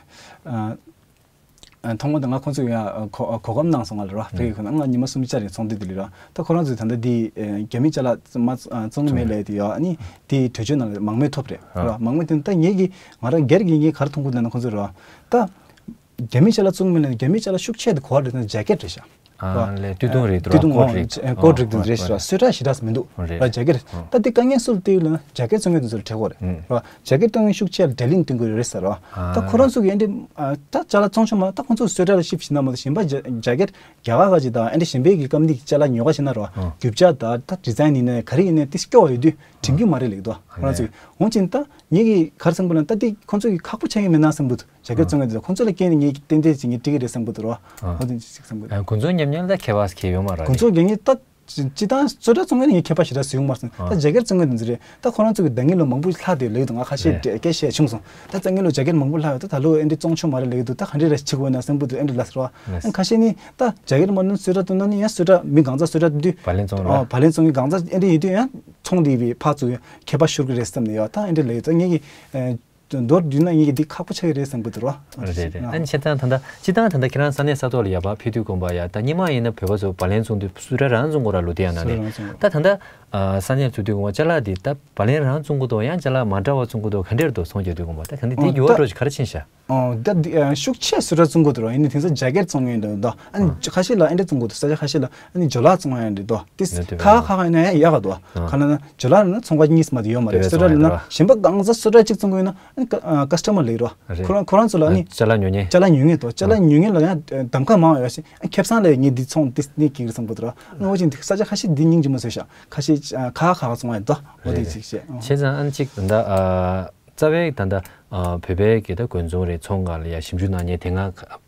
ཨ། ཐོག་མ་དེ་ང་ཁོང་ཚོས་ཡང་གོ་གོ་སྐབས་གནང་སོང་ང་ལ་ར། ཕ་གི་ཁོ་ན་ང་ཉི་མ་སུམ་ཅུ་རེ་ཚོང་དུས་དེ་ལ་ར། ད་ཁོ་རང་ཚོས་ད་ལྟ་འདི་རྒྱ་མི་ཅ་ལག་མ་བཙོང་གི་མེད་ལབ་དེ་ཡོད། ཨ་ནི་དེ་གྲོས་ཆོད་ནང་ལ་མང་མོས་ཐོབ་རེད་ར། མང་མོས་དེ་ད་ངེད་ཀྱི་ང་རང་སྒེར་གྱི་ངས་ག་རེ་མཐོང་གི་འདུག་ན་ཁོང་ཚོས་ར། ད་རྒྱ་མི་ཅ་ལག་བཙོང་གི་མེད་ལ་རྒྱ་མི་ཅ་ལག་ཤུགས་ཆེ་དེ་གོ་བ་རེད་ན་ཇེ་ཀེད་རེད་ཤག་ཨ་ལས་སྟོད་ཐུང་རེད་འདུག་ར། སྟོད་ཐུང་ཀོ་ཊི་རེད་འདུག་སྟོད་ཐུང་ཀོ་ཊི་རེད་འདུག་རེད་ཤག་སོ་ཊ་ཞེ་དྲག་མི་འདུག་ར། ཇེ་ཀེད་ད་དེ་དཀའ་ངལ་སུ་ལ་སྟེར་ཡོད་ལབ་ན་ཇེ་ཀེད་བཙོང་མཁན་དེ་ཚོ་ལ་འཕྲད་ཀྱི་ཡོད་རེད་ར། ཇེ་ཀེད་བཙོང་མཁན་ཤུགས་ཆེ་ལ་ཌི་ལིང་སྟོན་གྱི་རེད་ཟེར་ར། ད་ཁོ་རང་ཚོ་གི་ཨེ་འདྲ་ད་ཅ་ལག་བཙོང་ཆོག་མ་ད་ཁོ་ཚོ་སོ་ཊ་ལ་ཤིབ་བྱེད་ན་མ་གཏོགས་གཞན་པ་ཇེ་ཀེད་རྒྱ་གར་ག་ཅིག་དང་ཨེ་འདྲ་གཞན་པའི་གི་ཀམ་པ་ནི་གི་ཅ་ལག་ཉོ་ག་བྱེད་ན་ར་རྒྱུ་ཆ་དང་ད་ཌི་ཛའིན་ཡིན་ན་ག་རེ་ཡིན་ན་དེ་སྐྱོ་བ་ཡོད་དུས་དྲན་གྱི་མ་རེད་ལབ་ཀྱི་འདུག་ཁོ་རང་ཚོ་གི་འོང་ཅིན་ད་ངེད་ཀྱི་ག་རེ་བསམ་གི་ལབ་ན་ད་དེ་ཁོ་ཚོ་གི་ཁག་པོ་ཆགས་ཀྱི་མེད་ན་བསམ་གི་འདུག་ཇེ་ཀེད་བཙོང་མཁན་དེ་ཚོ་ཁོང་ཚོ་ལ་སྐྱེལ་ནས་ངས་ཏན་ཏན་ཅིག་ངས་སྤྲད་ཀྱི་རེད་བསམ་གྱི་འདུག་ར། ཨ། ཨོ་དེ་ཅིག་བསམ་གྱི་འདུག་ཨ། དགུན་ཚོང་ཉམས་ཉེས་ལ་ཁྱད་པར་གང་ཡང་ཡོད་མ་རེད། དགུན་ཚོང་ཉམས་ཉེས་ད་སྤྱིར་བཏང་སོ་ཊ་བཙོང་མཁན་ངས་ཁྱད་པར་ཞེ་དྲག་བཟོ་ཡོང་མ་སོང་། ཨ། ད་ཇེ་ཀེད་བཙོང་མཁན་དེ་ཚོ་རེད། ད་ཁོ་རང་ཚོ་གི་ཟླ་ངེས་ལོ་མང་པོ་ལྷག་དེ་ལོས་དང་ང་ཁ་ཤས་རེད། སྐད་བཤད་བྱུང་སོང་། ད་ཟླ་ངེས་ལོ་ཇེ་ཀེད་མང་པོ་ལྷག་ཡོད། ད་ད་ལོ་ཨེ་འདྲ་བཙོང་ཆོག་མ་རེད་ལབ་ཀྱི་འདུག་ད་ག་འདྲས་རེད་བྱེད་དགོས་ན་བསམ་གྱི་འདུག་ཨེ་འདྲ་ལབ་ཟེར་བ། ལགས། ཨ། ཁ་ཤས་ནི་ད་ཇེ་ཀེད་མ་ནུ་སོ་ཊ་བཏོན་ན་ནི་ཡང་སོ་ཊ་མི་གང་ཚ་སོ་ཊ་བཏོན་དུས། བ་ལན་བཙོང་ར། ཨ། བ་ལན་བཙོང་གི་གང་ཚ་ཨེ་འདྲ་ཡིན་དུས་ཡང་ཚོང་དེ་བའི་ཕར་ཚུར་ཁྱད་པར་ཤོར་གི་རེད་བསམ་ནས་ཡོད། ད་ཨེ་འདྲ་ལབ་ཡོད། ད་ངེད་ཀྱི་ཨ། མདོར་བསྡུས་ན་ངེད་ཀྱི་འདི་ཁག་པོ་ཆགས་ཀྱི་རེད་བསམ་གྱི་འདུག་ར། རེད་རེད། ཨ་ནི་བྱས་ཙང་ད་ལྟ་སྤྱིར་བཏང་ད་ལྟ་ཁྱེད་རང་ས་གནས་ས་ཐོག་ལ་ཡ་ཕར་ཕེབས་དུས་དགོངས་པ་ཡ་ད་སྔོན་མ་ཡིན་ན་བོད་པ་ཚོ་བ་ལན་བཙོང་དུས་སོ་ཊ་རང་བཙོང་དགོས་ར། ལོ་དེ་ཡང་ན་སོ་ཊ་རེད། རང་བཙོང་དགོས། ད་ད་ལྟ་ ཨ་ས་གནས་ཚུགས་དུས་གོང་མ་ཅ་ལག་འདི་ད་བ་ལན་རང་བཙོང་གི་འདུག་ཡང་ཅ་ལག་མ་འདྲ་བ་བཙོང་གི་འདུག་ག་འདྲས་འདུག་ཚོང་རྒྱག་དུས་གོང་མ་ད་ག་འདི་འདི་ཨོ་འགྱུར་བ་ད་འགྲོ་ཞིག་ག་རེ་ཕྱིན་ཤག་ཨོ་ད་འདི་ཨ་ཤུགས་ཆེ་སུ་འདྲ་བཙོང་གི་འདུག་ཡིན་ནའི་དེང་སང་ཇེ་ཀེཊ་བཙོང་གི་འདུག་ད་ཨ་ནི་ཨ་ཁ་ཤས་ལ་ཨེ་འདྲ་བཙོང་གི་འདུག་ས་ཆ་ཁ་ཤས་ལ་ཨ་ནི་ཇོ་ལགས་བཙོང་ཡ་འདི་འདུག་ཏིས་ཡོད་དེ་ཁ་ཁ་ཁ་ཡིན་ན་ཡང་ཡག་ག་འདུག་ཨ་ག་ལ་ན་ཇོ་ལགས་ལ་ན་ཚོང་ཁང་གཉིས་མ་དེ་ཡོད་མ་རེད། སོ་འདྲ་ལ་ན་གཞན་པ་གང་ཟག་སོ་འདྲ་གཅིག་བཙོང་གི་ཡོད་ན་ཨ་ནི་ཀ་ཨ་ཀ་སི་ཊ་མར་ལེགས་རོ། རེད། ཁོ་རང་ཁོ་རང་ཚོ་ལ་ཨ་ནི་ཅ་ལག་ཉོ་མཁན། ཅ་ལག་ཉོ་མཁན་དང་ཅ་ལག་ཨ་ཉོ་མཁན་ལ་ཡང་གདམ་ཁ་མང་བ་ཡོད་ཞིང་ཁེ་བཟང་ལས་ངས་འདི་ཚོང་འདི་འདི་སྐྱེལ་གི་བསམ་གི་འདུག་ར། ཨ་ནི་འོ་ཅིག་འདི་ས་ཆ་ཁ་ཤས་འདི་སྙིང་རྗེ་མོ་བཟོས་ཤག་ཁ་ཤས་ཨ་ཁ་ཁ་ཁ་བཙོང་བ་ཡོད་དོ། འོ་རེད་དེ་རེད། ཅིག་བཤད་ཨ། བྱས་ཙང་ཨ་ནི་ཅིག་ད་ལྟ་ཨ་རྩ་བའི་ད་ལྟ་ཨ་བོད་པའི་གི་ད་དགོན་ཚོང་རེད་ཚོང་སྒང་ལ་ཡ་ཞིབ་འཇུག་གནང་མཁན་དེ་སྔ་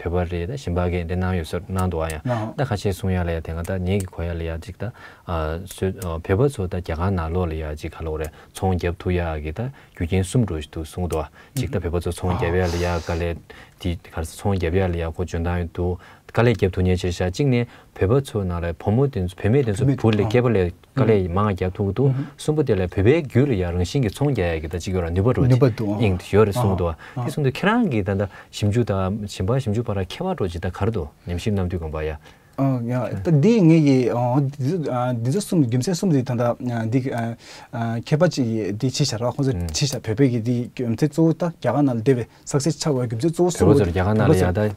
བོད་པ་རེད་ད་གཞན་པ་གི་འདི་གནང་ཡོད་ཟེར་གནང་འདུག་ཨ། ཡང་ཨ་ད་ཁ་ཤས་གསུང་ཡ་ལ་ཡ་དེ་སྔ་ད་ངེད་ཀྱི་གོ་ཡ་ལ་ཡ་ཅིག་ད་ཨ་སོ་ཨ་བོད་པ་ཚོ་ད་རྒྱ་གར་ནང་ལོགས་ལ་ཡ་ཅིག་ག་ལོག་རེད་ཚོང་རྒྱབ་ཐུབ་ཡ་གི་ད་རྒྱུ་རྐྱེན་གསུམ་འགྲོ་ཞིག་འདུག་གསུངས་འདུག་ཨ། གཅིག་ད་བོད་པ་ཚོ་ཚོང་རྒྱབ་ཡ་ལ་ཡ་དཀའ་ལས་དེ་ག་རེ་ཟེར་ཚོང་རྒྱབ་ཡ་ལ་ཡ་ཁོ་འཇོན་ཐང་ཡོད་འདུག་དཀའ་ལས་རྒྱབ་ཐུབ་མཁན་བྱས་ཤག་གཅིག་ནས་བོད་པ་ཚོ་ནང་ལ་བུ་མོ་དེ་ཚོ་བུད་མེད་དེ་ཚོ་བུ་ལས་སྐྱེས་པ་ལས་དཀའ་ལས་མང་བ་རྒྱབ་ཐུབ་ཀྱི་འདུག་གསུམ་པ་དེ་ལ་བོད་པའི་རྒྱུད་ལ་ཡ་རང་བཞིན་གྱི་ཚོང་རྒྱག་ཡ་གི་ད་གཅིག་ཡོད་ར་ནུས་པ་འགྲོ་ནུས་པ་འདུག་ཨ། དབྱིངས་ཡོད་རེད་གསུངས་འདུག་ཨ། དེ་གསུངས་དུས་ཁྱེད་རང་གིས་ད་ལྟ་ཞིབ་འཇུག་དང་གཞན་པ་ཞིབ་འཇུག་བར་ཁྱད་པར་འགྲོ་ཅིག་ད་ག་རེ་འདུག་ཉམས་ཞིབ་གནང་དུས་གོམ་པ་ཡ། ཨ་ཡ་ད་འདི་ངེད་ཀྱི་ཨ་འདི་ཚོ་ཨ་འདི་ཚོ་གསུམ་རྒྱུ་མཚན་གསུམ་དེ་ད་ལྟ་ཨ་འདི་ཨ་ཨ་མཁས་པ་ཅིག་གིས་འདི་ཕྱེ་བཞག་ར། ཁོང་ཚོས་ཨུམ་ཕྱེ་བཞག་བོད་པའི་གི་འདི་རྒྱུ་མཚན་གཙོ་བོ་ད་རྒྱ་གར་ནང་ལ་བསྡད་པའི་སག་སེ་སི་ཆགས་པའི་རྒྱུ་མཚན་གཙོ་བོ་གསུམ་བོད་པ་ཚོར་རྒྱ་གར་ནང་ལ་ཡག་ད་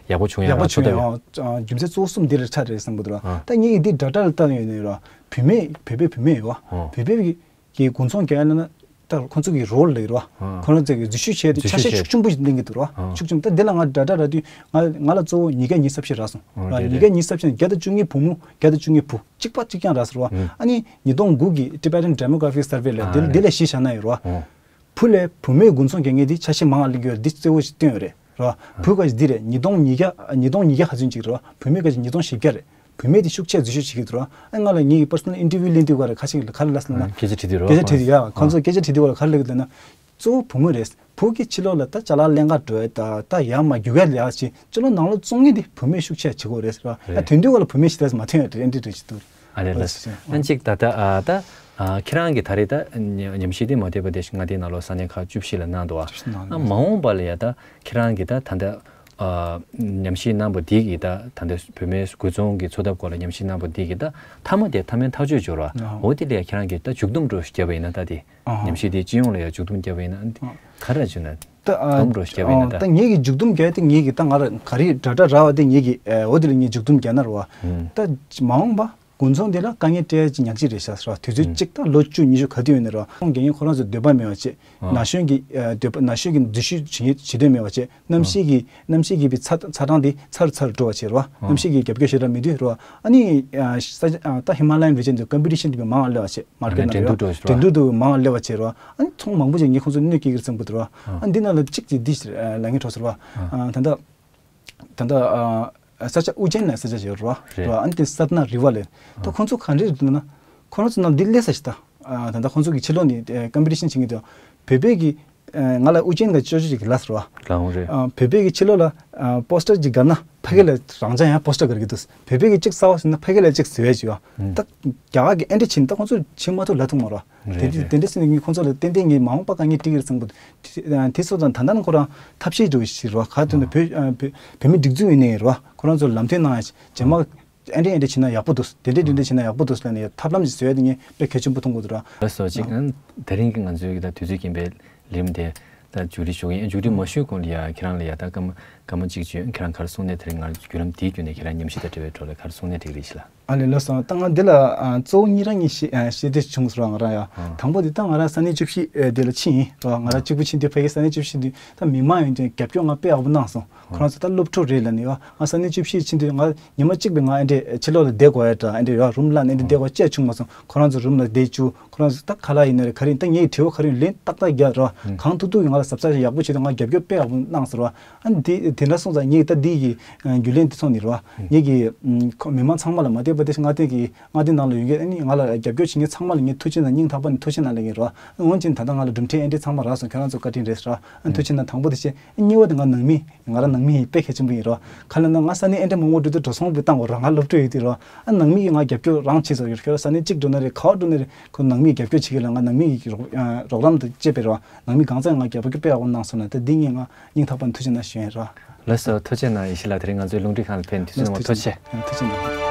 ཡག་པོ་བྱུང་ཡག་ཡག་པོ་ར་ཚོ་བྱུང་ད་ཡ་ཡོད། ཨ་རྒྱུ་མཚན་གཙོ་བོ་གསུམ་འདི་ལ་ཆགས་རེད་བསམ་གི་འདུག་ར། ཨ་ད་ངེད་ཀྱིས་འདི་སྒྲ་སྒྲ་ལ་བལྟས་ཡོད་ནི་ར་བུད་མེད་བོད་པའི་བུད་མེད་ཡོད་བ། ཨ་བོད་པའི་གི་གི་དགུན་ཚོང་རྒྱག་ཡ་ལ་ན་ད་ཁོང་ཚོ་གི་རོལ་ལེགས་རོ། ཨ་ཁོང་རང་ཚོ་གི་འཛུལ་ཞུགས་བྱས་ཏེ་འཛུལ་ཆ་ཤས་ཞུགས་ཤུགས་ཆེན་པོ་ཞིག་ལེན་གི་འདུག་རོ། ཨ་ཤུགས་ཆེན་པོ་ད་འདི་ལ་ང་སྒྲ་སྒྲ་ར་དུས་ང་ང་ལ་གཙོ་བོ་ཉིས་བརྒྱ་ཉི་ཤུ་རྩ་བཞི་རག་སོང་། ཨ་ར་རེད་ཉིས་བརྒྱ་རེད། ཉི་ཤུ་རྩ་བཞི་ནས་བརྒྱ་དང་བཅུ་གཉིས་བུ་མོ་བརྒྱ་དང་བཅུ་གཉིས་བུ་གཅིག་པ་གཅིག་རྐྱང་རག་སོང་རོ། ཨ་ཨ་ནི་ཉིས་སྟོང་དགུ་གི་Tibetan Demographic Survey་ལ་དེ་ཨ་དེ་རེད། ལ་གཞི་བཞག་ན་ཡོད་རོ། ཨ་བུ་ལས་བུད་མེད་དགུན་ཚོང་རྒྱག་མཁན་དེ་ཆ་ཤས་མང་བ་ལེན་གི་ཡོད་རེད། འདི་གཙོ་བོ་ཞིག་བཏོན་ཡོད་རེད་རོ། ཨ་བུ་ག་ཞིག་འདི་རེད། ཉིས་སྟོང་ཉིས་བརྒྱ་ཉིས་སྟོང་ཉིས་བརྒྱ་ཧ་ཚོད་ཅིག་རོ། བུད་མེད་ག་ཞིག་ཉིས་སྟོང་བཞི་བརྒྱ་རེད། བུད་མེད་དེ་ཤུགས་ཆེ་འཛུལ་ཞུགས་བྱེད་ཀྱི་འདུག་ར། ཨ་ང་ལ་ངེད་ཀྱི་པར་སོ་ནལ་ཨིན་ཊར་བིའུ་ལེན་དུས་ག་རེ་ཁ་ཤས་ལ་ག་རེ་ལབ་སོང་ན། སྐད་ཆ་དྲིས་དུས་རོ། སྐད་ཆ་དྲིས་དུས་ཡ་ཁོང་ཚོ་སྐད་ཆ་དྲིས་དུས་ག་རེ་ག་རེ་ལབ་ཀྱི་འདུག་ན། གཙོ་བོ་བུ་མོ་རེད། བུ་གི་ཕྱི་ལོགས་ལ་ད་ཅ་ལག་ལེན་ག་འགྲོ་ཡ་ད་ད་ཡར་མར་རྒྱུག་ཡ་ལ་ཡ་ཞིག་ཕྱི་ལོགས་ནང་ལོགས་བཙོང་མཁན་དེ་བུད་མེད་ཤུགས་ཆེ་བྱེད་དགོས་རེད་ར། ཨ་རེད། དོན་དུ་ག་ལ་བུད་མེད་ཞིག་ད་མ་ཐོན་ཡ་དེ་འདྲ་རེད་ཅིག་འདུག་ཨ་ལས་ལགས། ཨ་ཅིག་ད་ལྟ་ཨ་ད་ཨ་ཁྱེད་རང་གི་ད་རེས་ད་ཉམས་ཞིབ་དེ་མ་བསྡད་པ་དེ་ཞིག་མངའ་སྡེའི་ནང་ལོགས་ས་གནས་ཁག་བཅུ་བཞི་ལ་གནང་འདུག་བ། ཨ་མ་འོངས་པ་ལ་ཡ་ད་ཁྱེད་རང་གི་ད་ད་ལྟ་ཨ་ཉམས་ཞིབ་གནང་པ་འདི་གི་ད་ད་ལྟ་བོད་མིའི་དགོན་ཚོང་གི་འཚོ་ཐབས་སྐོར་ལ་ཉམས་ཞིབ་གནང་པ་འདི་གི་ད་མཐའ་མ་དེ་མཐའ་མའི་ཐག་གཅོད་འབྱོར་བ་འོ་དེ་ལ་ཡ་ཁྱེད་རང་གི་ད་མཇུག་བསྡོམས་འདྲ་བོ་ཞིག་བརྒྱབ་པ་ཡིན་ན་ད་དེ་ཉམས་ཞིབ་དེ་སྤྱི་ཡོངས་ལ་ཡ་མཇུག་བསྡོམས་བརྒྱབ་པ་ཡིན་ན་ག་རེ་བྱུང་ན་ད་ཨ་བསྡོམས་འདྲ་བོ་ཞིག་བརྒྱབ་པ་ཡིན་ན་ད། ད་ངེད་ཀྱི་མཇུག་བསྡོམས་རྒྱག་དེ་ངེད་ཀྱི་ད་ང་ར་ག་རེ་འདྲ་འདྲ་རག་པ་དེ་ངེད་ཀྱི་ཨ་འོ་དེ་ལ་ངས་མཇུག་བསྡོམས་རྒྱག་ན་ར་བ། ད་མ་འོངས་པ་དགུན་ཚོང་དེ་ལ་དཀའ་ངལ་འཕྲད་ཀྱི་ཉག་གཅིག་རེད་ཤག་ཟེར་བ། དུས་ཚོད་གཅིག་དང་ལོ་བཅུ་ཉི་ཤུ་ག་དུས་ཡོད་ནས་ར་ཚོང་རྒྱག་མཁན་ཁོ་རང་ཚོ་འདོད་པ་མེད་པ་བྱས། ན་གཞོན་གྱི་ཨ་འདོད་པ་ན་གཞོན་གྱི་འཛུལ་ཞུགས་བྱེད་བྱེད་འདོད་མེད་པ་བྱས། གནམ་གཤིས་ཀྱི་གནམ་གཤིས་ཀྱི་བའི་ཚ་ཚ་གྲང་དེ་ཚ་རུ་ཚ་རུ་འགྲོ་བ་བྱས་ར་བ། གནམ་གཤིས་ཀྱི་རྒྱབ་སྐྱོར་ཞེ་དྲག་མེད་དུས་ར་བ། ཨ་ནི་ཨ་ས་ཨ་ད་ཧི་མ་ལ་ཡན་རི་ཇན་དུ་ཀམ་པི་ཊི་ཤན་དེ་མང་བ་སླེབས་པ་བྱས། མར་ཀེ་ཊི་ནང་ར་འགྲན་བསྡུར་འགྲོ་བ་འགྲན་བསྡུར་དུ་མང་བ་སླེབས་པ་བྱས་ར་བ། ཨ་ནི་ཚོང་མང་པོ་ཅིག་ངས་ཁོང་ཚོ་གནོད་སྐྱེལ་གྱི་རེད་བསམ་གྱི་འདུག་ར་བ། ཨ་ནི་འདི་ནང་ལ་གཅིག་ཅིག་འདི་ལབ་མཁན་འཕྲོ་ཟེར་བ། ཨ་ད་ལྟ་ཨ་ས་ཆ་ཨུ་ཅན་ལ་ས་ཆ་ཞིག་ཡོད་རེད་བ། རེད། རེད་བ། ཨ་ནི་དེ་སཏ་ན་རི་བ་ལབ། ད་ཁོང་ཚོ་ག་འདྲས་རེད་འདུག་ན། ཁོ་རང་ཚོ་ནང་འདི་སླེབས་ས་ཞིག་ད། ཨ་ད་ལྟ་ཁོང་ཚོ་གི་ཕྱི་ལོགས་ནས་ཨ་ཀམ་པི་ཊི་ཤན་བྱེད་མཁན་དེ། བོད་པའི་གི་ཨ་ང་ལ་ཨུ་ཅན་ག་ཅོ་ཅོ་ཅིག་གི་ལབ་ཟེར་བ། ལའང་རེད། ཨ་བོད་པའི་གི་ཕྱི་ལོགས་ལ་ཨ་པོ་སི་ཊར་ཅིག་བསྒར་ན་ཕ་གི་ལ་རང་ཅག་ཡང་པོ་སི་ཊར་བསྒར་གི་འདུག་བོད་པའི་གི་གཅིག་གསར་བ་ཟེར་ན་ཕ་གི་ལ་གཅིག་བཟོ་ཡ་ཅིག་ཡོད། ཨ་ད་རྒྱ་གར་གི་ཨེ་འདྲས་བྱས་ན་ད་ཁོང་ཚོ་བྱེད་མ་ཐུབ་ལབ་ཐུབ་མ་རེད་བ། རེད། དེ་རེད། དེ་འདྲ་ཟེར་ནས་ངས་ཁོང་ཚོ་ལ་ཏན་ཏན་ངས་མ་འོངས་པ་དཀའ་ངལ་འཕྲད་ཀྱི་རེད་བསམ་གི་འདུག་དེ་ཚོ་དང་ད་ལྟ་ཁོ་རང་ཐབས་ཤེས་འགྲོ་བཞིན་རེད་བ། ག་དུས་ན་བོད་ཨ་བོད་བོད་མི་སྒྲིག་འཛུགས་ཡིན་ནའི་རེད་བ། ཁོ་རང་ཚོ་ལམ་སྟོན་གནང་ཡ་རྗེས་མ་ཨེ་འདྲ་ཨེ་འདྲ་བྱས་ན་ཡག་པོ་འདུག་དེ་འདྲ་དེ་འདྲ་བྱས་ན་ཡག་པོ་འདུག་ལབ་ནས་ཐབས་ལམ་ཞིག་བཟོ་ཡ་དེ་ངས་དཔེ་གལ་ཆེན་པོ་མཐོང་གི་འདུག་ར། ལགས་སོ། ཅིག་ཨ་དེ་རིང་གི་ང་ཚོའི་གི་ད་དུས་ཚོད་རྐྱེན་པས་ལས་རིམ་དེ་ད་མཇུག་སྒྲིལ་ཞུ་གི་ཡིན། མཇུག་སྒྲིལ་མ་ཞུས་གོང་ལ་ཡ་ཁྱེད་རང་ལ་ཡ་ད་སྐར་མ་སྐར་མ་གཅིག་བརྗོད། ཁྱེད་རང་ག་རེ་གསུང་གནད་དེ་རིང་ང་བརྒྱུད་ལམ་དེའི་བརྒྱུད་ནས་ཁྱེད་རང་ཉམས་ཞིབ་དང་འབྲེལ་བའི་ཐོག་ལ་ག་རེ་གསུང་གནད་འགྲིག་རེད་ཤི་ལ། ཨ་ལས་ལགས་སོ། ད་ང་འདི་ལ་ཨ་གཙོ་བོ་གཉིས་རང་གཉིས་བཤད་ཨ་བཤད་འདོད་བྱུང་སོང་ར། ང་རང་ཡ་ཨ་དང་པོ་འདི་ད་ང་རང་ས་གནས་བཅུ་བཞི་ཨ་དེ་ལ་ཕྱིན་ཡིན་ར། ང་རང་ཨ་གཅིག་པུ་ཕྱིན་དུས་ཕ་གི་ས་གནས་བཅུ་བཞི་འདི་ད་མི་མང་ཡོད་ཀྱང་རྒྱབ་སྐྱོར་ང་དཔེ་ཡག་པོ་གནང་སོང་། ཁོ་རང་ཚོ་ད་སློབ་ཕྲུག་རེད་ལབ་ནས་ཡ་ང་ས་གནས་བཅུ་བཞི་ཕྱིན་དུས་ང་ཉི་མ་གཅིག་པའི་ང་ཨེ་འདྲས་ཕྱི་ལོགས་ལ་བསྡད་དགོས་ཡ་འདྲ་ཨེ་འདྲས་ཡ་རུམ་གླ་ནས་ཨེ་འདྲས་བསྡད་དགོས་བཅས་བྱུང་མ་སོང་། ཁོ་རང་ཚོ་རུམ་ལ་བསྡད་བཅུག་ཁོ་རང་ཚོ་ད་ཁ་ལག་ཡིན་ན་རེད་ག་རེ་ཡིན་ད་ངས་དྲི་བ་ག་རེ་ཡིན་ལན་ཏག་ཏག་རྒྱག་ར། ཨ་གང་ཐུབ་ཐུབ་ཀྱིས་ང་ལ་གཟབ་གཟབ་ཡག་པོ་བྱས་ཏེ་ང་རྒྱབ་སྐྱོར་དཔེ་ཡག་པོ་གནང་ཟེར་བ། ཨ་འདི་དེ་འདྲ་སོང་ཙང་ངས་ད་འདི་གི་རྒྱུན་ལས་འདི་ཚོ་ནི་ར་བ། ངས་ཀྱི་ཁོ་མི་མང་ཚང་མ་ལ་མ་བལྟས་པ་དེ་ང་བལྟས་ཀྱི་ང་འདི་ནང་ལ་ཡོད་མཁན་ཨ་ནི་ང་ལ་རྒྱབ་སྐྱོར་བྱེད་མཁན་ཚང་མ་ལ་ངས་ཐུགས་རྗེ་གནང་སྙིང་ཐག་པ་ནས་ཐུགས་རྗེ་གནང་ལབ་ཀྱི་ར། འོན་ཀྱང་ད་ལྟ་ང་ལ་གྲུབ་འབྲས་ཨེ་འདྲས་ཚང་མ་རག་སོང་ཁྱོད་རང་ཚོ་བཀའ་དྲིན་རེད་ཟེར་བ། ཨ་ཐུགས་རྗེ་གནང་དང་པོ་དེ་བྱས། གཉིས་པ་དེ་ང་ནང་མི་ང་རང་ནང་མི་ཡིན་དཔེ་གལ་ཆེན་པོ་ཡིན་རོ། ག་ལ་ན་ང་ས་གནས་ཨེ་འདྲ་མང་པོ་འགྲོ་དུས་འགྲོ་སོང་དཔེ་བཏང་གོ་རང་ང་སློབ་ཕྲུག་ཡོད་དུས་རོ། ཨ་ནང་མི་གིས་ང་རྒྱབ་སྐྱོར་རང་བྱེད་ཟེར་ཡོད་ཁྱོད་རང་ས་གནས་གཅིག་འགྲོ་ན་རེད་ག་བ་འགྲོ་ན་རེད་ཁོ་ནང་མི་རྒྱབ་སྐྱོར་བྱེད་ཀྱི་ལ་ང་ནང་མི་གི་རོགས་རོགས་རམ་དུ་བྱེད་པའི་རོ། ནང་མི་གང་ཚང་ང་རྒྱབ་སྐྱོར་དཔེ་ཡག་པོ་གནང་སོང་ན་ད་འདི་ངས་ང་སྙིང་ཐག་པ་ནས་ཐུགས་རྗེ་གནང་ཞུ་ཡིན་རོ། ལགས་སོ་ཐུགས་རྗེ་གནང་ཡེ་ཤེས་ལགས། དེ་རིང་ང་ཚོའི་རླུང་འཕྲིན་ཁང་ལ་ཕེབས་ནས་དུས་ཚོད་ནང་ཐུགས་རྗེ་ཆེ། ཐུགས་རྗེ་གནང་།